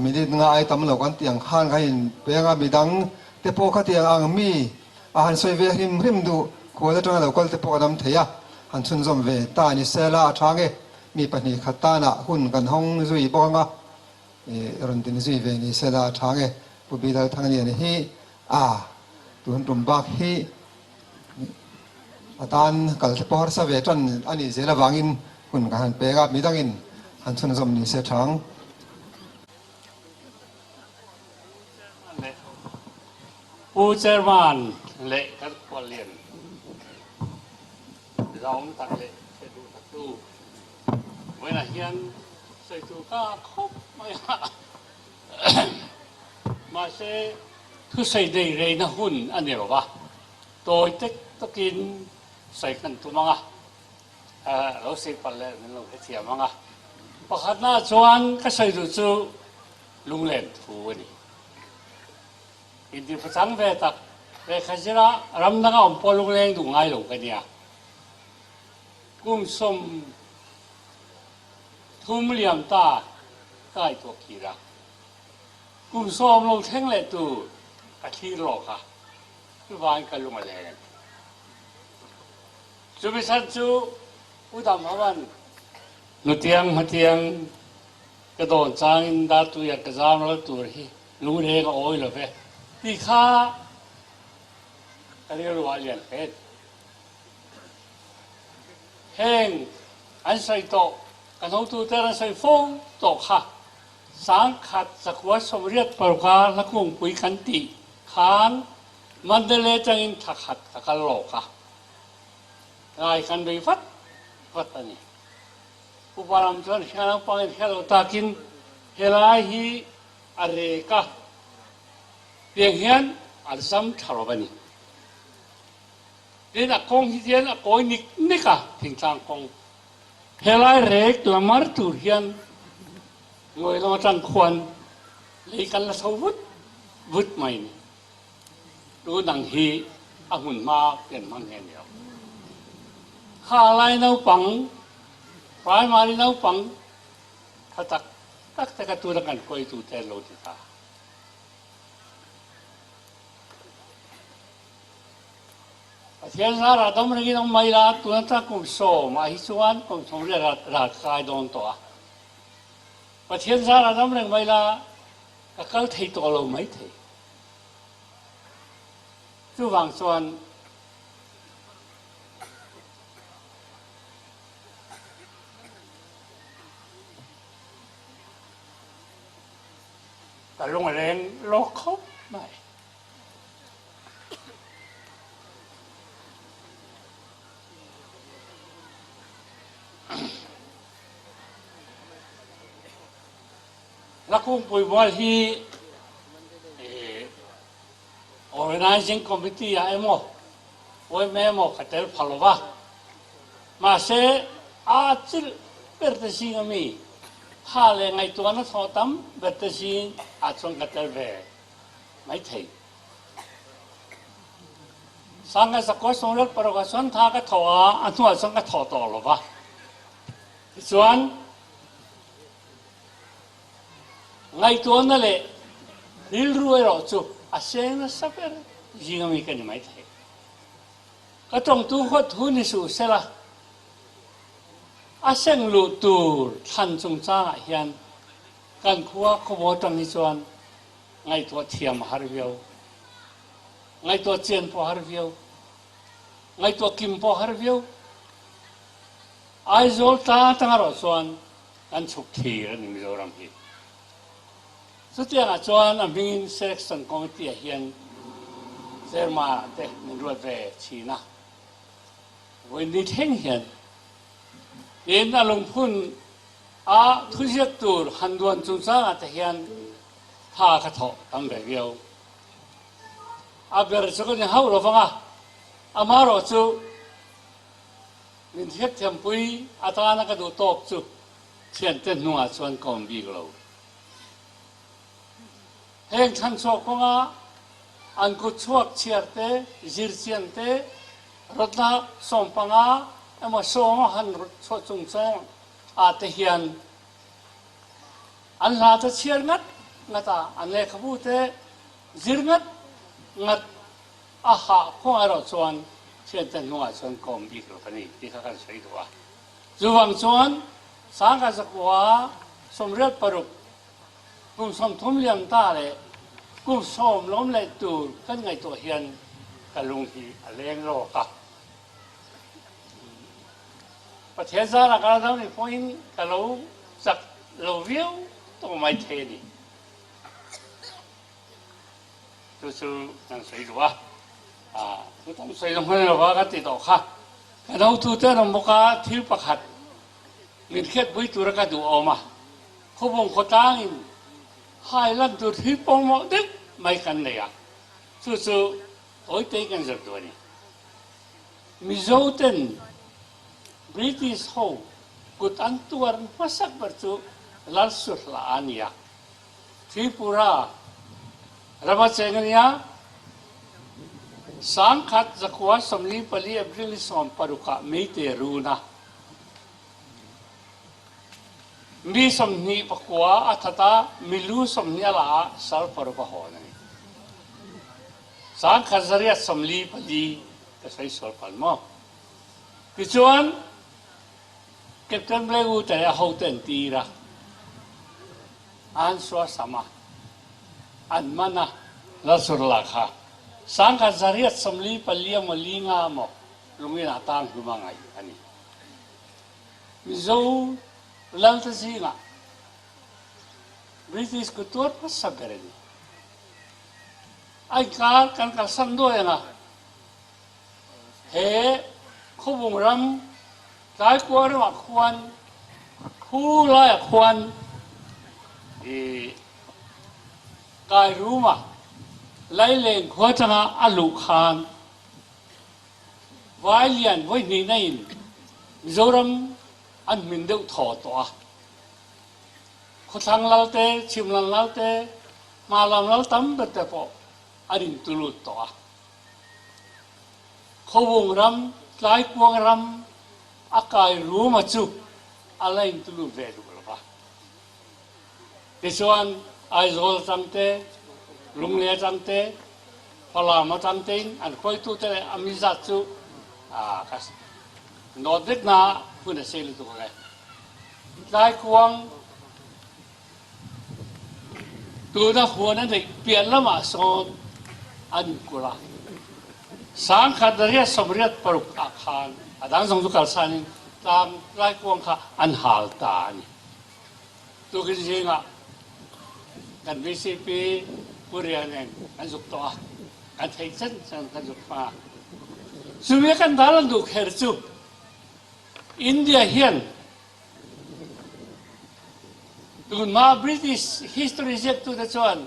minute nga ai tam lo kan tih ang khan kan in peng a, midang te pawh khatiang ang mi a han sawi ve hrim hrim duh khual atanga lo kal te pawh kan awm thei a, han chhunzawm ve ta ni sela a tha nge mi pahnih khat tanah hun kan hawng zui bawk ang a, i rawn din zui ve ni sela a tha nge Pu Bilal Thangliana hi. A, tun tum bak hi. A tan kal te pawh harsa ve tan a nih zel avangin hun kan han pek a, midangin han chhunzawm ni se thang. Pu Chairman leh kan khuallian zaum tak leh hriat duh taktu vawiinah hian sawitu ka khawp mai a, mahse thusawi nei reina hun a ni lo va, tawi tek takin sawi kan tum ang a, lo sawi palh leh min lo hrethiam ang a. Pakhatna chuan ka sawi duh chu lunglen thu a ni. Intifachang ve tak lehkha zira ram danga awm pawh lungleng duh ngai lo ka nia. Kum 30 liam ta ka ngaihtuah kir a, kum 10 lo thleng leh tur ka thlir lawk a, chuvangin ka lung a leng a ni. Chumi chhan chu U Dam Havan hnutiang hmatiang ka dawn changin Dartuia ka zam ral tur hi lungreng a awi lo ve tih kha ka rilru ah lian hle a ni. Heng an sawi tawh, kan hotute an sawi fo tawh kha 1986 Hlakungpui kan tih khan Mandalay atangin thla khat ka kal lawk a, ngai kan bei vat vat a ni. Upa lam chuan hria naupangin hria lo takin helai hi a rek a, tiang hian an zam tha lo a ni. Tin a kawng hi hian a kawi nik nik a, thingtlang kawng. Helai rek la mar tur hian ngawi lam atang khuan lei kan la chho vut vut mai ni. Tun ang hi a hmun hma pian hmang nge ni lo. Kha lai naupang, primary naupang tha tak tak te kha tuna kan hruaitu te an lo ti ta. Pathian zarah dam rengin awm mai la, tun atang kum 10 ah hi chuan kum 30 rat rat kai dawn tawh a. Pathian zarah dam reng mai la, ka kal thei tawh lo mai thei. Chuvang chuan ka lung a leng lawk khawp mai. Lakungpui mual hi Organizing Committee ah emaw yma emaw ka tel pha lo va, mahse a chilh ber te zing ami tha leh ngaihtuahna thawh tam ber te zing ah chuan ka tel ve maithei. Sangha zakua 96 ah chuan tha ka thawh a, a hnuah chuan ka thawh tawh lo va. Tichuan Ngaihtuahna leh rilru erawh chu a seng nasa ber zing ami ka ni maithei. Ka tawngtu huat thu ni suh sela, a seng luh tur thlan chungchangah hian kan khua khawbaw atang hi chuan ngaihtuah thiam a har viau, ngaihtuah chian pawh a har viau, ngaihtuah kim pawh a har viau. Aizawl tlang atang erawh chuan kan chhuk thlir a ni Mizoram hi. Chutiangah chuan a hmingin Selection Committee ah hian Chairman ah te min ruat ve thin a, vawiin thleng hian tin a lungphun a thuziak tur han duan chungchangah te hian tha ka thawh tam ve viau. A ber chu ka ni hauh lovang a, amaherawhchu Min hriatthiampui atana ka duh tawk chu thiante hnungah chuan ka awm bik lo. Heng thlanchhuah kawnga an kut chhuak chhiar te, zir chian te, rawtna 15 emaw 10 a han rawt chhuah chung chawng ah te hian an hla te chhiar ngat ngat a, an lehkhabu te zir ngat ngat A hah kawng erawh chuan thiante hnungah chuan ka awm bik lo ka ni tih kha kan sawi duh a. Chuvang chuan 1986 kum 30 liam ta leh kum 10 lawm leh tur kan ngaihtuah hian ka lung hi a leng lawk a. Pathian zarah ka la dam nih pawhin ka lo chak lo viau tawh mai thei a ni. Chu chu kan sawi duh a, thu tam sawi lo hman lova ka ti tawh kha. Kan hotute an awm bawk a, thil pakhat min hriatpui tura ka duh a awm a, khawbung khawtlangin hai lan tur thil pawimawh deuh mai kan nei a, chu chu tawitei kan zir duh a ni. Mizoten British ho kut an tuar hmasak ber chu Lalsuhla a ni a. Tripura rama cheng a nia. Sangkhat zakua 44 April ni 16 ah Meite run a mi 29 a that a, milu 20 a la a, sal paruk a hawn a ni. 1844 ka sawi sual palh maw? Tichuan Captain Blackwood leh a hote an tir a, an suasam a, an man a, Lalsurla kha 1844 emaw li nga emaw lungin a tang hlum a ngaih a ni. Mizo Lalte zingah British ku tuar hmasa ber a ni. A inkar kan kalsan duai ang a, he khawbung ram tlaikua ramah khuan khu laiah khuan i kai ruma Laileng khua tanga a luh khan vai lian vawi hnihna in Mizoram an hmin deuh thaw tawh a. Khawthlang lalte, chhimlam lalte, hmalam lal tam ber te pawh an intulut tawh a. Khawvung ram, Tlaikuang ram a kai ruma chu a la intulut ve duh lo va. Tichuan, Aizawl atang te, Lunglei atang te, Falam atang tein an hruaitute leh a mizat chu ka nawt vek na hun a sei lutuk ang e. Tlaikuang Tuna huan a neih piah lamah sawn an kulh a, 1886 ah khan a dang zawng chu kalsanin tlang Tlaikuang kha an hal ta a ni. Tukin zingah kan VCP Pu Ria nen kan zuk tawh a, kan theih chen chen kan zuk hma a. Chumi a kan dal an duh kher chu India hian Tunhma British history ziaktute chuan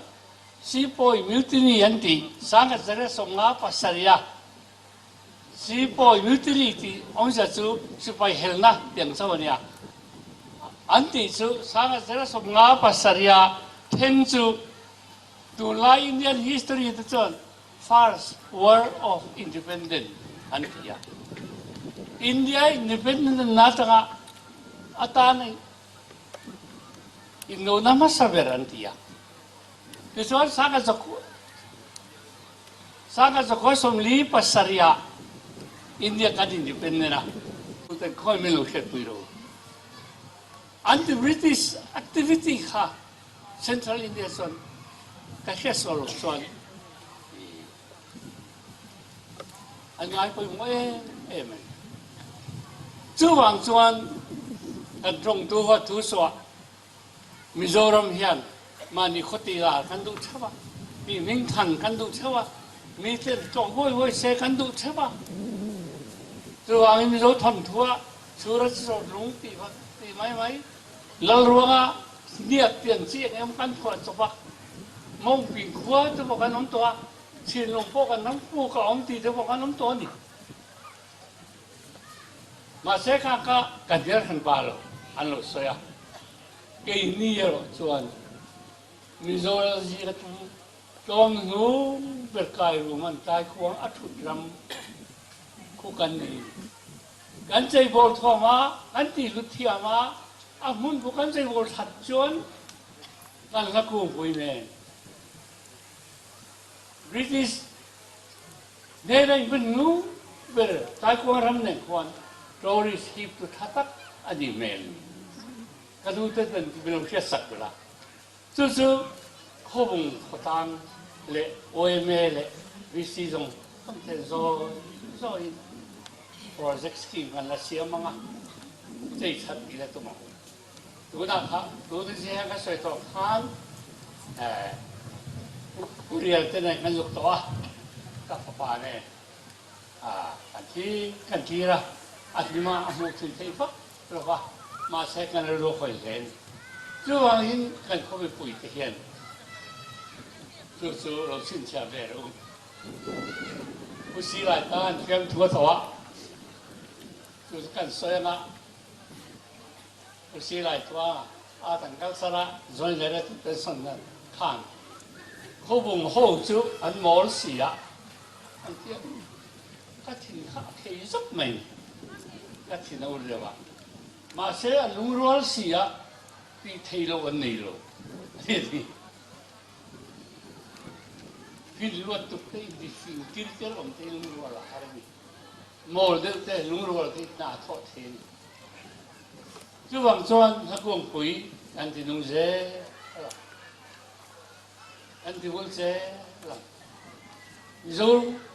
Sepoy Mutiny an tih 1957 a Sepoy Mutiny tih awmzia chu sipai helna tih ang chauh a nia. An tih chu 1957 a then chu tunlai Indian history te chuan First War of Independence an ti a. India independence na atanga atan indona hmasa ber an ti a. Tichuan 1947 ah India kan independent a. Tuten khawi min lo hriatpui lo. Anti-British activity kha Central India chuan ka hriat sual loh chuan an ngai pawimawh em em a ni. Chuvang chuan kan tawngtu huathu suah Mizoram hian mahni khawti lar kan duh theuh a, mi hmingthan kan duh theuh a, mi tlem tlawk huai huai se kan duh theuh a. Chuvangin Mizo thawnthuah Chhura Chisawt lung tih mai mai Lalruanga hniak pian chi eng emaw kan phuah chawp a, Mawngping khua te pawh kan awm tawh a, Chhinlung pawh kan ram puk a awm tih te pawh kan awm tawh a ni. Mahse kha kha ka hnial hran pa lo an lo sawi a, keini erawh chuan Mizoram zinga chu tlawm hnung ber kai rum an tlai khuang a thut ram khu kan ni. Kan cheibawl thuam a, kan tihlut thiam a, a hmun pawh kan cheibawl that chuan kan hla kungpui nen British hnena in hmun ngu ber Taikuang ram nen khuan tourist hip tu tha tak a nih hmel. Ka nu te ten min lo hriat sak ber a. Chu chu Khawbung khawtlang leh OMA leh VC zawng zawng ten zawi zawiin project scheme kan la siam ang a. Chei that ila tum ang. Tunah kha tun zia ka sawi tawh khan Pu Rial te nen kan zuk tawh a, ka fapa nen kan thi kan tir a, a hlima a hmuh thui theih vak lo va, mahse kan rilru hawi hle a ni. Chuvangin kan khaw mipui te hian chu chu lo chhinchhiah ve reuh u. Pu Silai tan fiamthu a tawh a, chu chu kan sawi anga Pu Silai tua a kan kal sar a, Joint Director pension nan khan Khawbung ho chu an mawl si a, an ti a, ka thin kha a khei zap mai ni, ka thin a ur deuh a, mahse a lungrual si a, tih theih loh an nei lo a ti a ni. Fin luat tuk te in ti fing tir tir awm te lungrual a har a ni. Mawl deuh te lungrual te hna a thawh thei a ni. Chuvang chuan Hlakungpui kan ti nung zel a, kan ti vul zel a. Mizo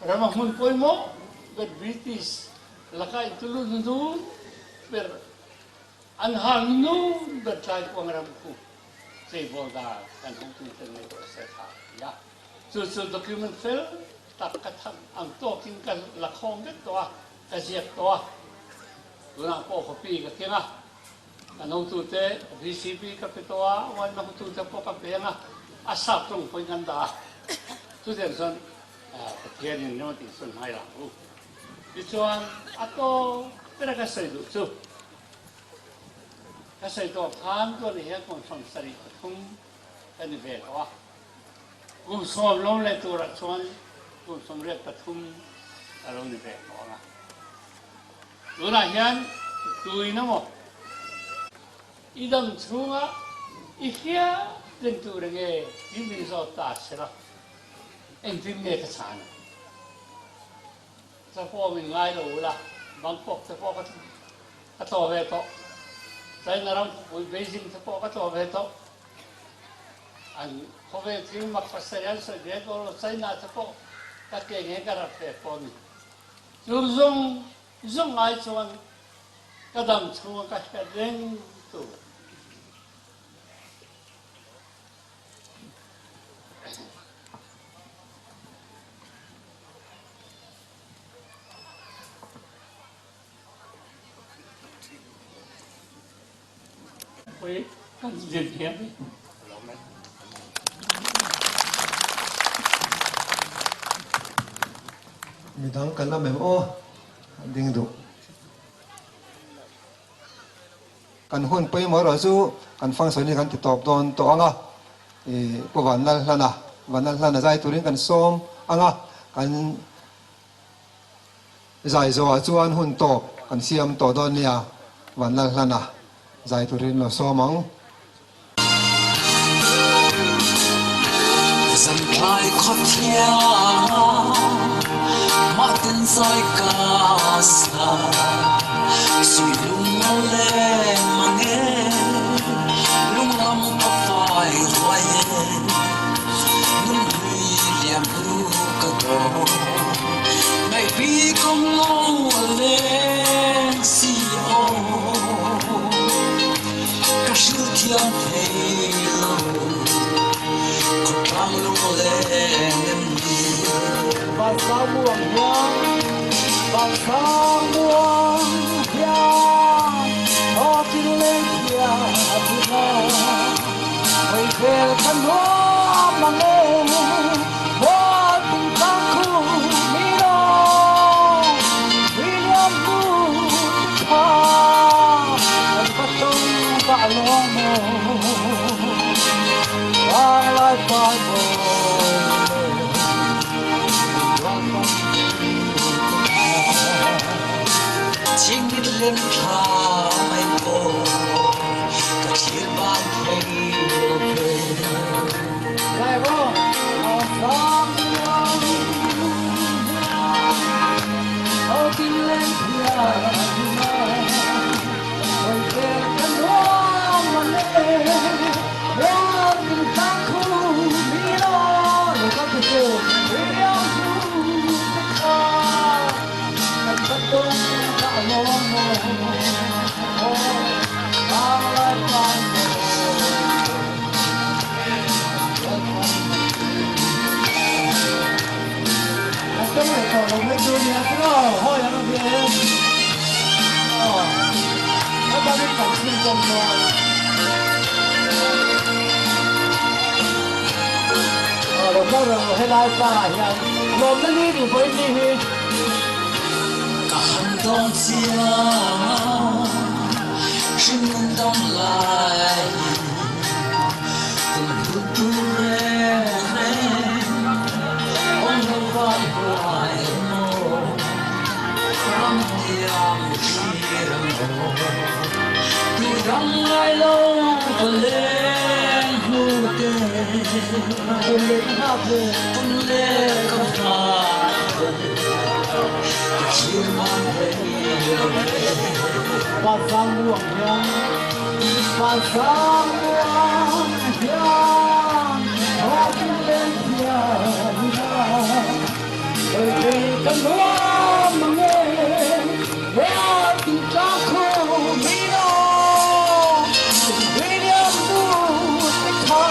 rama hmun pawimawh ber British laka intulut hnunun ber an hal hnunun ber Tlaikuang ram khu cheibawl dan kan hotu ten ngaihtuah se tha a ti a. Chu chu document fel tak ka tham ang tawkin ka la khawm vek tawh a, ka ziak tawh a. Tunah pawh copy ka keng a, kan hotute VCP ka pe tawh a, yma hotute pawh ka peng a, a sap tawng pawhin kan dah a. Chutiang chuan Pathianin rem a tih chuan hmai lang u. Tichuan a tawp ber a ka sawi duh chu, ka sawi tawh khan tuan hian kum 73 ka ni ve tawh a. Kum sawm lo leh turah chuan kum 83 a lo ni ve tawh ang a. Tunah hian tuin emaw i dam chhunga i hriat reng tur enge tih min zawt ta se la, engtin nge ka chhan ang? Chapo min ngai lo ula, Bangkok te pawh ka tlawh ve tawh, China ram khawpui Beijing te pawh ka tlawh ve tawh. An khawvel thil mak pasarih an sawi ve dawn lo, China te pawh ka ke nge ka rat ve pawh a ni. Chu zawng zawng ai chuan ka dam chhunga ka hriat reng tur. Pui kan zir thiam hi a lo mai. Midang kan awm em aw ding duh. Kan hun pawimawh erawh chu kan function hi kan ti tawp dawn tawh ang a, ih Pu Vanlalhlana, Vanlalhlana zai turin kan sawm ang a, kan Zai zawhah chuan hun tawp kan siam tawh dawn nia, Vanlalhlana zai turin lo sawm ang. Zantlai khawthiang mahten zai ka sa, suihlung a leng mang e, lunglam ka fai ruai e, nunhlui liam hnu ka dawn. Ngaihpi kong lo a leng si aw, ka hril thiam thei lo, khuatlang lungleng em ni. Vansang muang hian, vansang muang hian, aw tingleng thiam a thin a, hawi vel ka nuam ang e. Chingit len thla mai maw ka thlir bang thei lo ve. tawng leh tawh lo mai tur nia tiraw hawi ang a bia e. Aw a dangin kan chhunzawm dawn. Aw lo kal rawh u helai tlangah hian lawmna ni ni pawhin ni hi. Ka han dawn chiang a, hringnun dam lai hi kum hlut tur reng reng awm lo vai huai maw ram tiang thlir ang aw tu dang ngai lo va leng hnu te tum leh ka nghak ka thlir man rei lo ve. Van muang hian van sang muang hian haw tin leng thian ila oi ve ka nuam mang e he a tin tlang khu mi lo William du te kha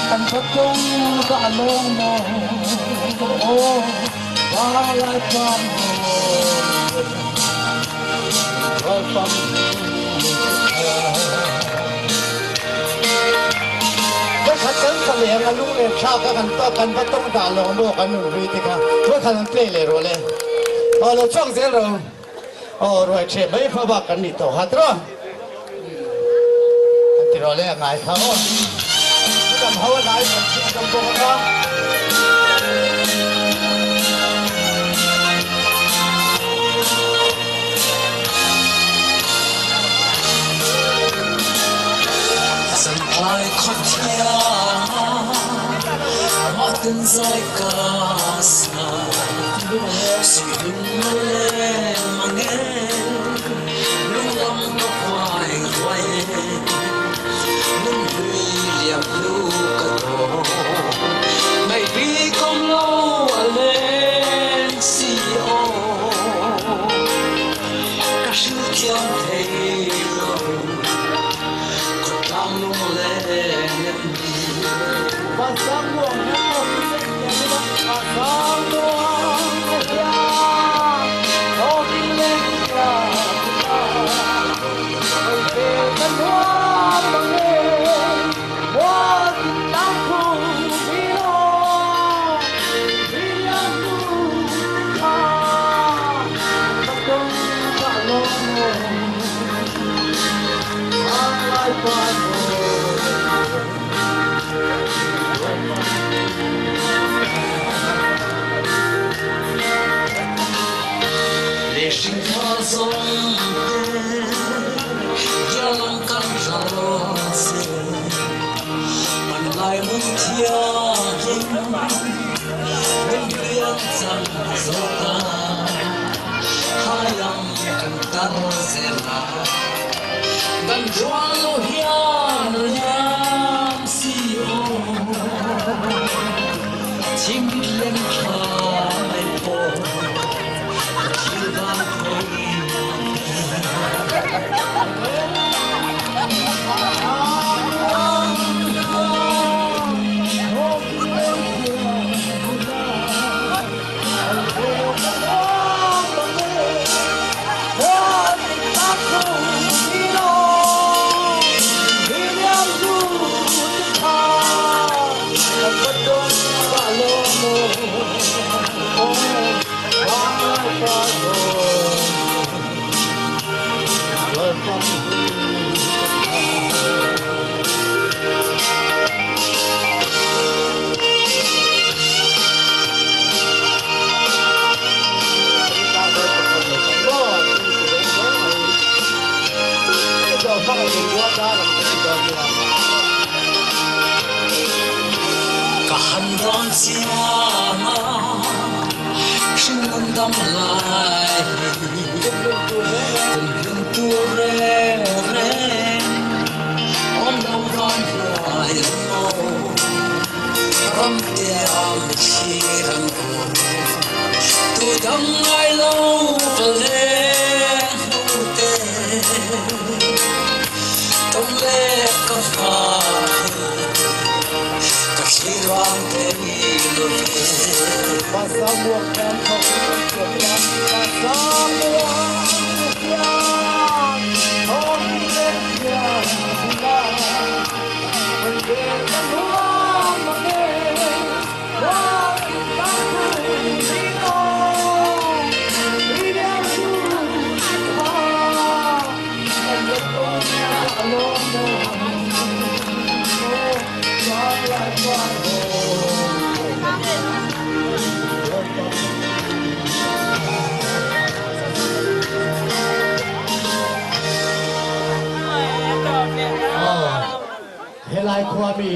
kan va tawng dah lawng maw aw Valai pam maw pam Vawikhat kan sa leng a lung len thlak a kan kan va tawng dah lawng maw kan nun ri te kha vawikhat an play leh rawh le aw lo chhuak zel ro aw ruai the mai fa bak kan nih tawh hat rawh an ti rawh le a ngai kha aw chudam ho a lai kan chhun zawm bawk anga. Zanlai khawthiang mah tin zai ka sa suihlung lo leng mang e lunglam ka huai ruai e nunhlui liam hnu ka tawng ngaihbik awm lo a leng si aw ka hrilh thiam thei lo khawtlang lungleng em ni. Vansang muang hian aw tin leng thiam ila Vansang muang hian aw tin leng thiam ila Oi ve ka nuam mang e mual tin tlang khu mi lo William nu te kha ka tawng dah lawng maw Vanlai pa maw. Le hring tha zawng te bialam kan ral se Hmanlai hmun thiangin nunhlui an cang zo ta Haiang kan tar zel a kan rual lo hian a liam si aw Thingit leng thlai pawh ka thil van thei lo Ka han dawn chiang a, hringnun dam lai hi kum hlun tur reng reng awm lo van hnuai ang aw, ram tiang thlir ang aw, tu dang ngai lo va leng hnu te. Tawng leh ka hma hi ka thlir vang thei lo ve. Helai khua mi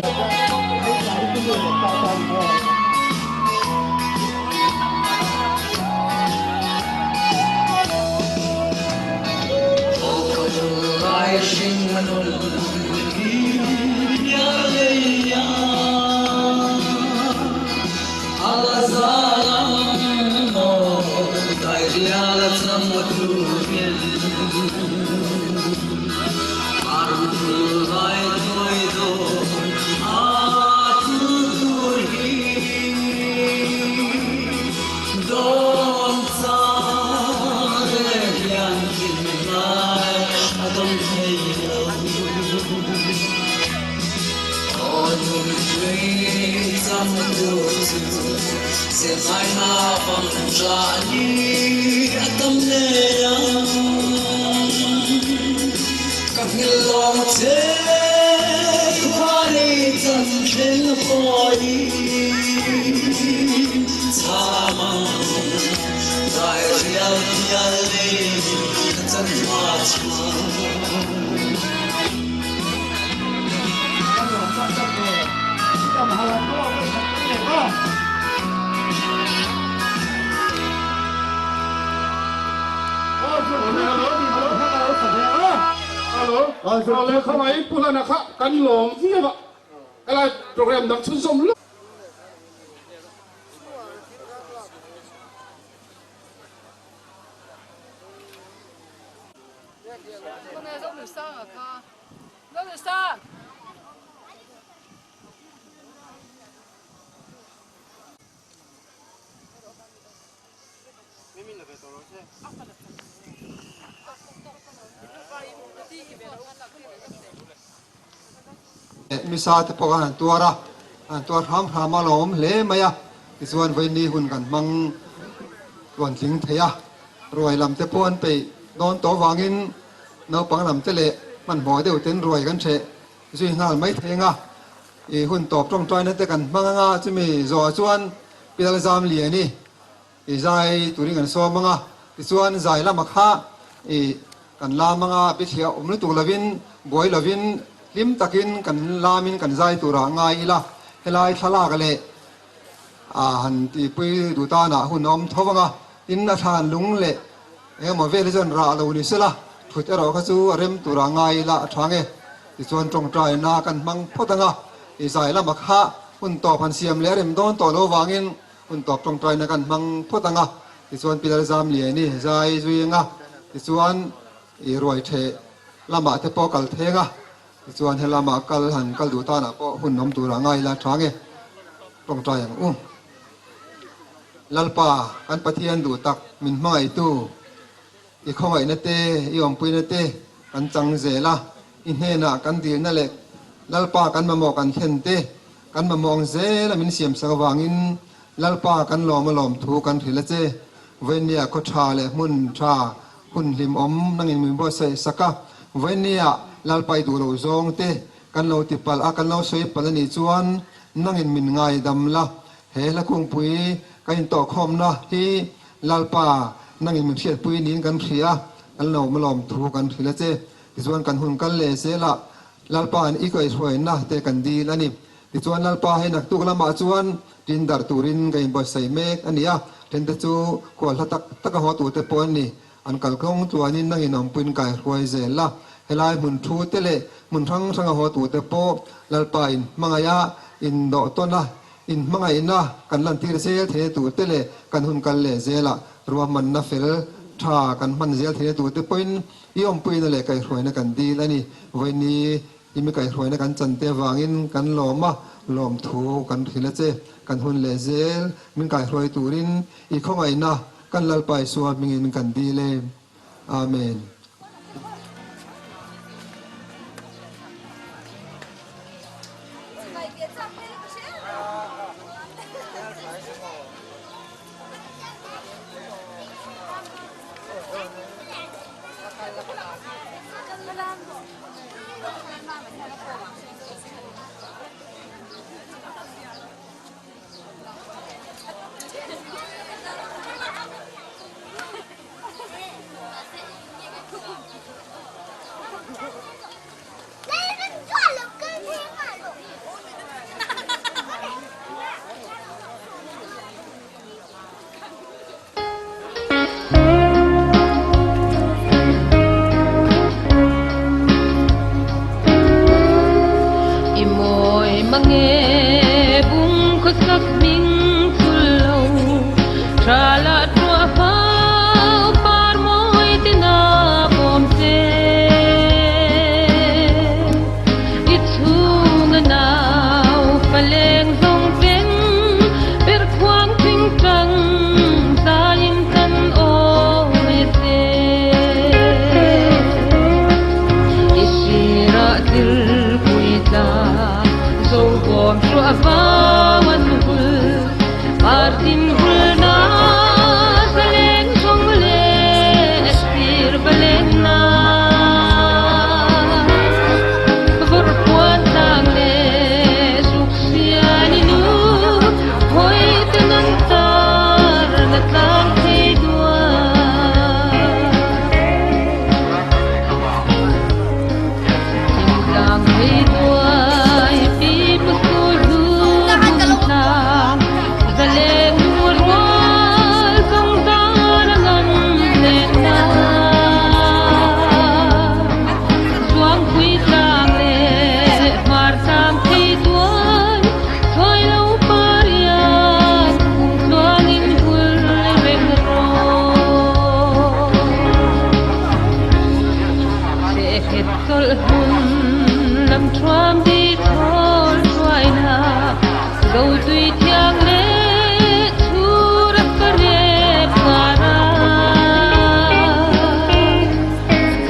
Misa te pawh khan an tuar a, an tuar hram hram a lo awm hle mai a, tichuan vawiin hun kan hmang tluantling thei a, ruai lam te pawh an peih dawn tawh avangin naupang lam te leh hmanhmawh deuh ten ruai kan hreh zui nghal mai thei ang a, ih hun tawp tawngtaina te kan hmang ang a, chumi zawhah chuan Pilal zam lian i I zai turin kan sawm ang a, tichuan zai lama kha i kan lam ang a, bithliah awm lutuk lovin, buai lovin, hlim takin kan lamin kan zai turah ngai ila, helai thlalak leh a han tihpui duh tanah hun a awm tho ang a, tin a thlan lung leh engemaw vel hi chuan rah lo ni sela, thut erawh kha chu a rem turah ngai ila a tha nge, tichuan tawngtaina kan hmang phawt ang a, i zai lama kha hun tawp han siam leh a rem dawn tawh lo vangin, Hun tawp tawngtaina kan hmang phawt ang a, tichuan Pilar zam lian i zai zui ang a, tichuan i ruai theh lamah te pawh kal theng a, tichuan he lamah kal han kal duh tanah pawh hun awm turah ngai ila tha nge tawngtai ang u. Lalpa, kan Pathian duh tak min hmangaihtu, i khawngaihna te, i awmpuina te kan chang zel a, i hnenah kan dilna leh Lalpa kan mamawh kan thlen te, Kan mamawh ang zel a min siam sak avangin Lalpa kan lawm a lawm thu kan hrilh a che. Vawinia khaw tha leh hmun tha hun hlimawm nangin min buatsaih sak a. Vawinia Lalpa i duh loh zawng te kan lo ti palh a, kan lo sawi palh a nih chuan nangin min ngaidam la. He hla kungpui kan intawhkhawmna hi Lalpa nangin min hriatpui niin kan hria a, kan lawm a lawm thu kan hrilh a che. Tichuan kan hun kal leh zelah Lalpa'n i kaihhruaina te kan dil a ni. Tichuan Lalpa hei naktuk lamah chuan tin darh turin ka inbuatsaih mek a ni a, thente chu khual hla tak tak a haw turte pawh an ni. An kalkawng tluanin nangin awmpuiin kaihruai zel la. Helai hmun thu te leh hmun hrang hrang a haw turte pawh Lalpa in hmangaih a, indawh tawn a, inhmangaihna kan lantir zel theihna turte leh kan hun kal leh zelah ruahmanna fel tha kan hman zel theihna turte pawhin I awmpuina leh kaihhruaina kan dil a ni. Vawiini i mi kaihhruaina kan chan te avangin kan lawm a. Lawmthu kan hrilh a che. Kan hun leh zel min kaihruai turin i khawngaihna kan Lalpa Isua hmingin kan dil e. Amen. I mawi mange bung khawsak hming chul lo tha lah tuah fau par mawi tina bawm che I chhung a nau paleng zawng ten per khuang thing tang zaiin kan awi a che. I sirah thil pui tla zo bawm hruah vau an hul partin hul na zaleng zawng leh sir valen na vawrh puan tlang leh zuk sian i nu hawi te nan tar na tlang thei duai. Thingtlang thei duai pi pu sul hlu hmun tlang zaleng nu rual zawng zar a ngan len na. Zuangpui tlang leh hmar tlang thei duai sawi lo pariat kum tluangin hul reng rawh. Sehkhet chawlh hmun lam thuam di thawl thuaina zo tui thiang leh chhur a farep kara.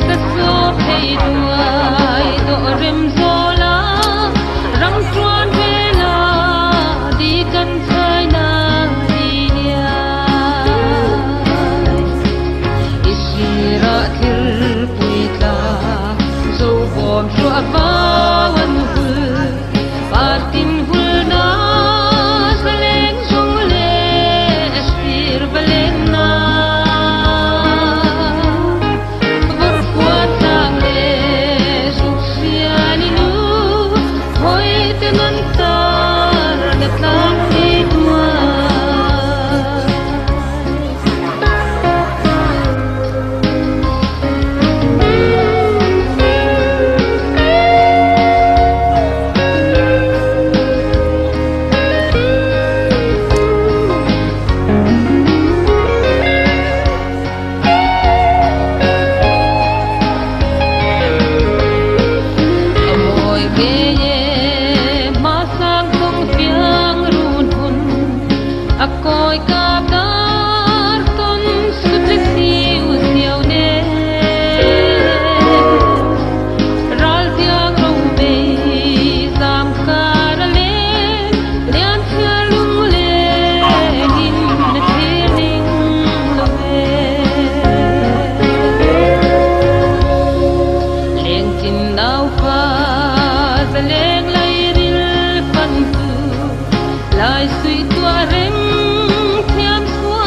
Ka saw phei duai dawh rem zawl a, ram tuan vela di kan chhai na di liai. I sirah thil pui tla zo bawm hruah vau an hul, partin hul na zaleng zawng leh sir va leng na. Vawrh puan tlang leh zuk sian i nu hawi te nan tar na tlang thei duai. A mawi ngei e hmasang kawng fiang run hun a kawi kap dar tawn sut le siu siau nen ral tiang ro bei zam kar a leng lian chhiar lung leng in na thlir ning lo ve. Lengchin naufa zaleng lairil fantu lai suih tuah rem thiam sual.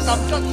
tam tlat.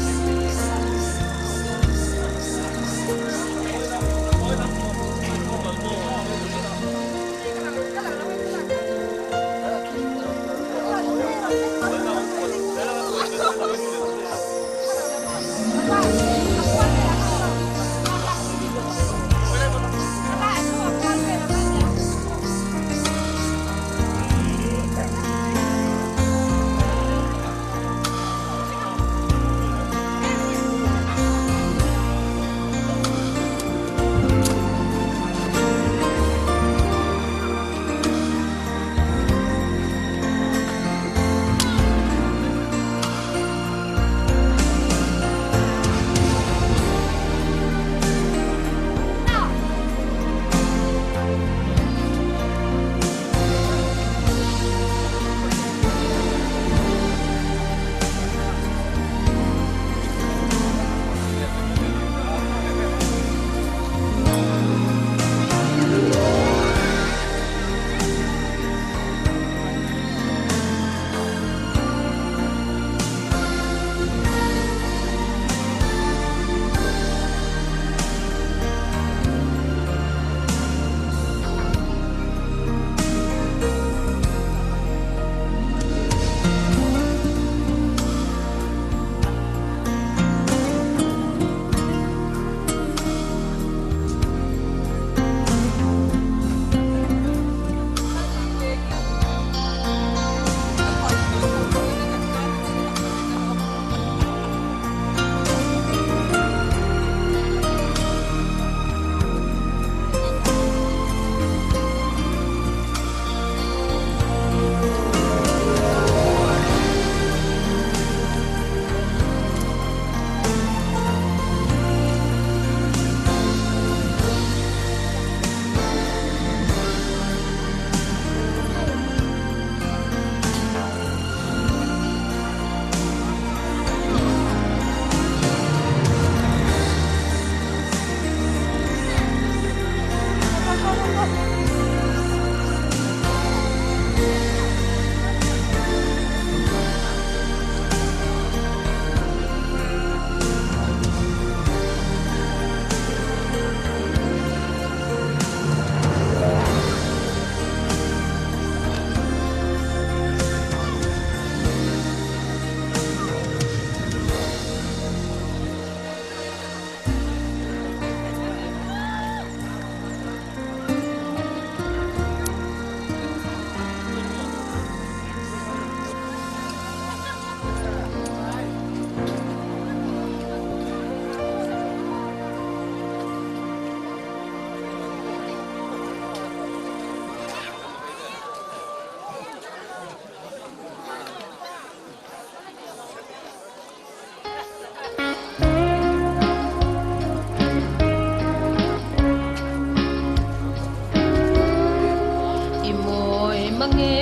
I mawi mange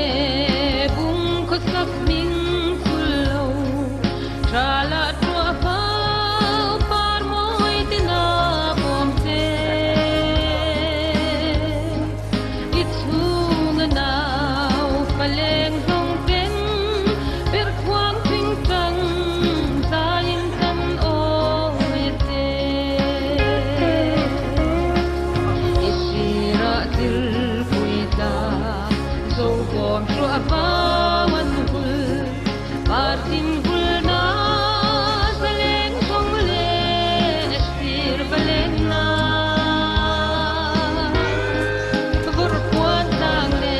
bung khaw sak hming chul lo tha la tua phau par mawi te na bawm che I chhung a nau paleng zawng ten per khuang thing tang zain kan awi che I sira til pui tla zo bawm tua vau an hul par tin hul na zaleng zawng le sir paleng na vur khuan tlang le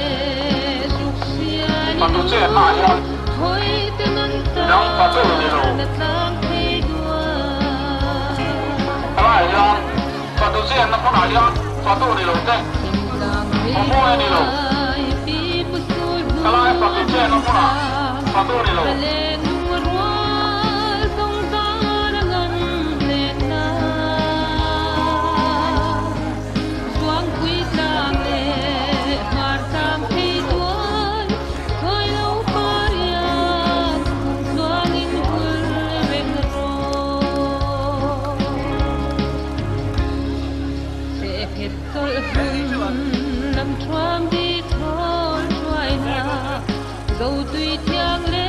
suk sian Fatu che na hian hoi te nan ta midang fatu ni lo. na tlang thei duai Helai hian fatu che na hmunah hian fatu ni lo te. Awm ni lo. Helai fatu che na hmunah fatu ni lo. Dâu tùy thiang lễ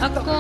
A ko.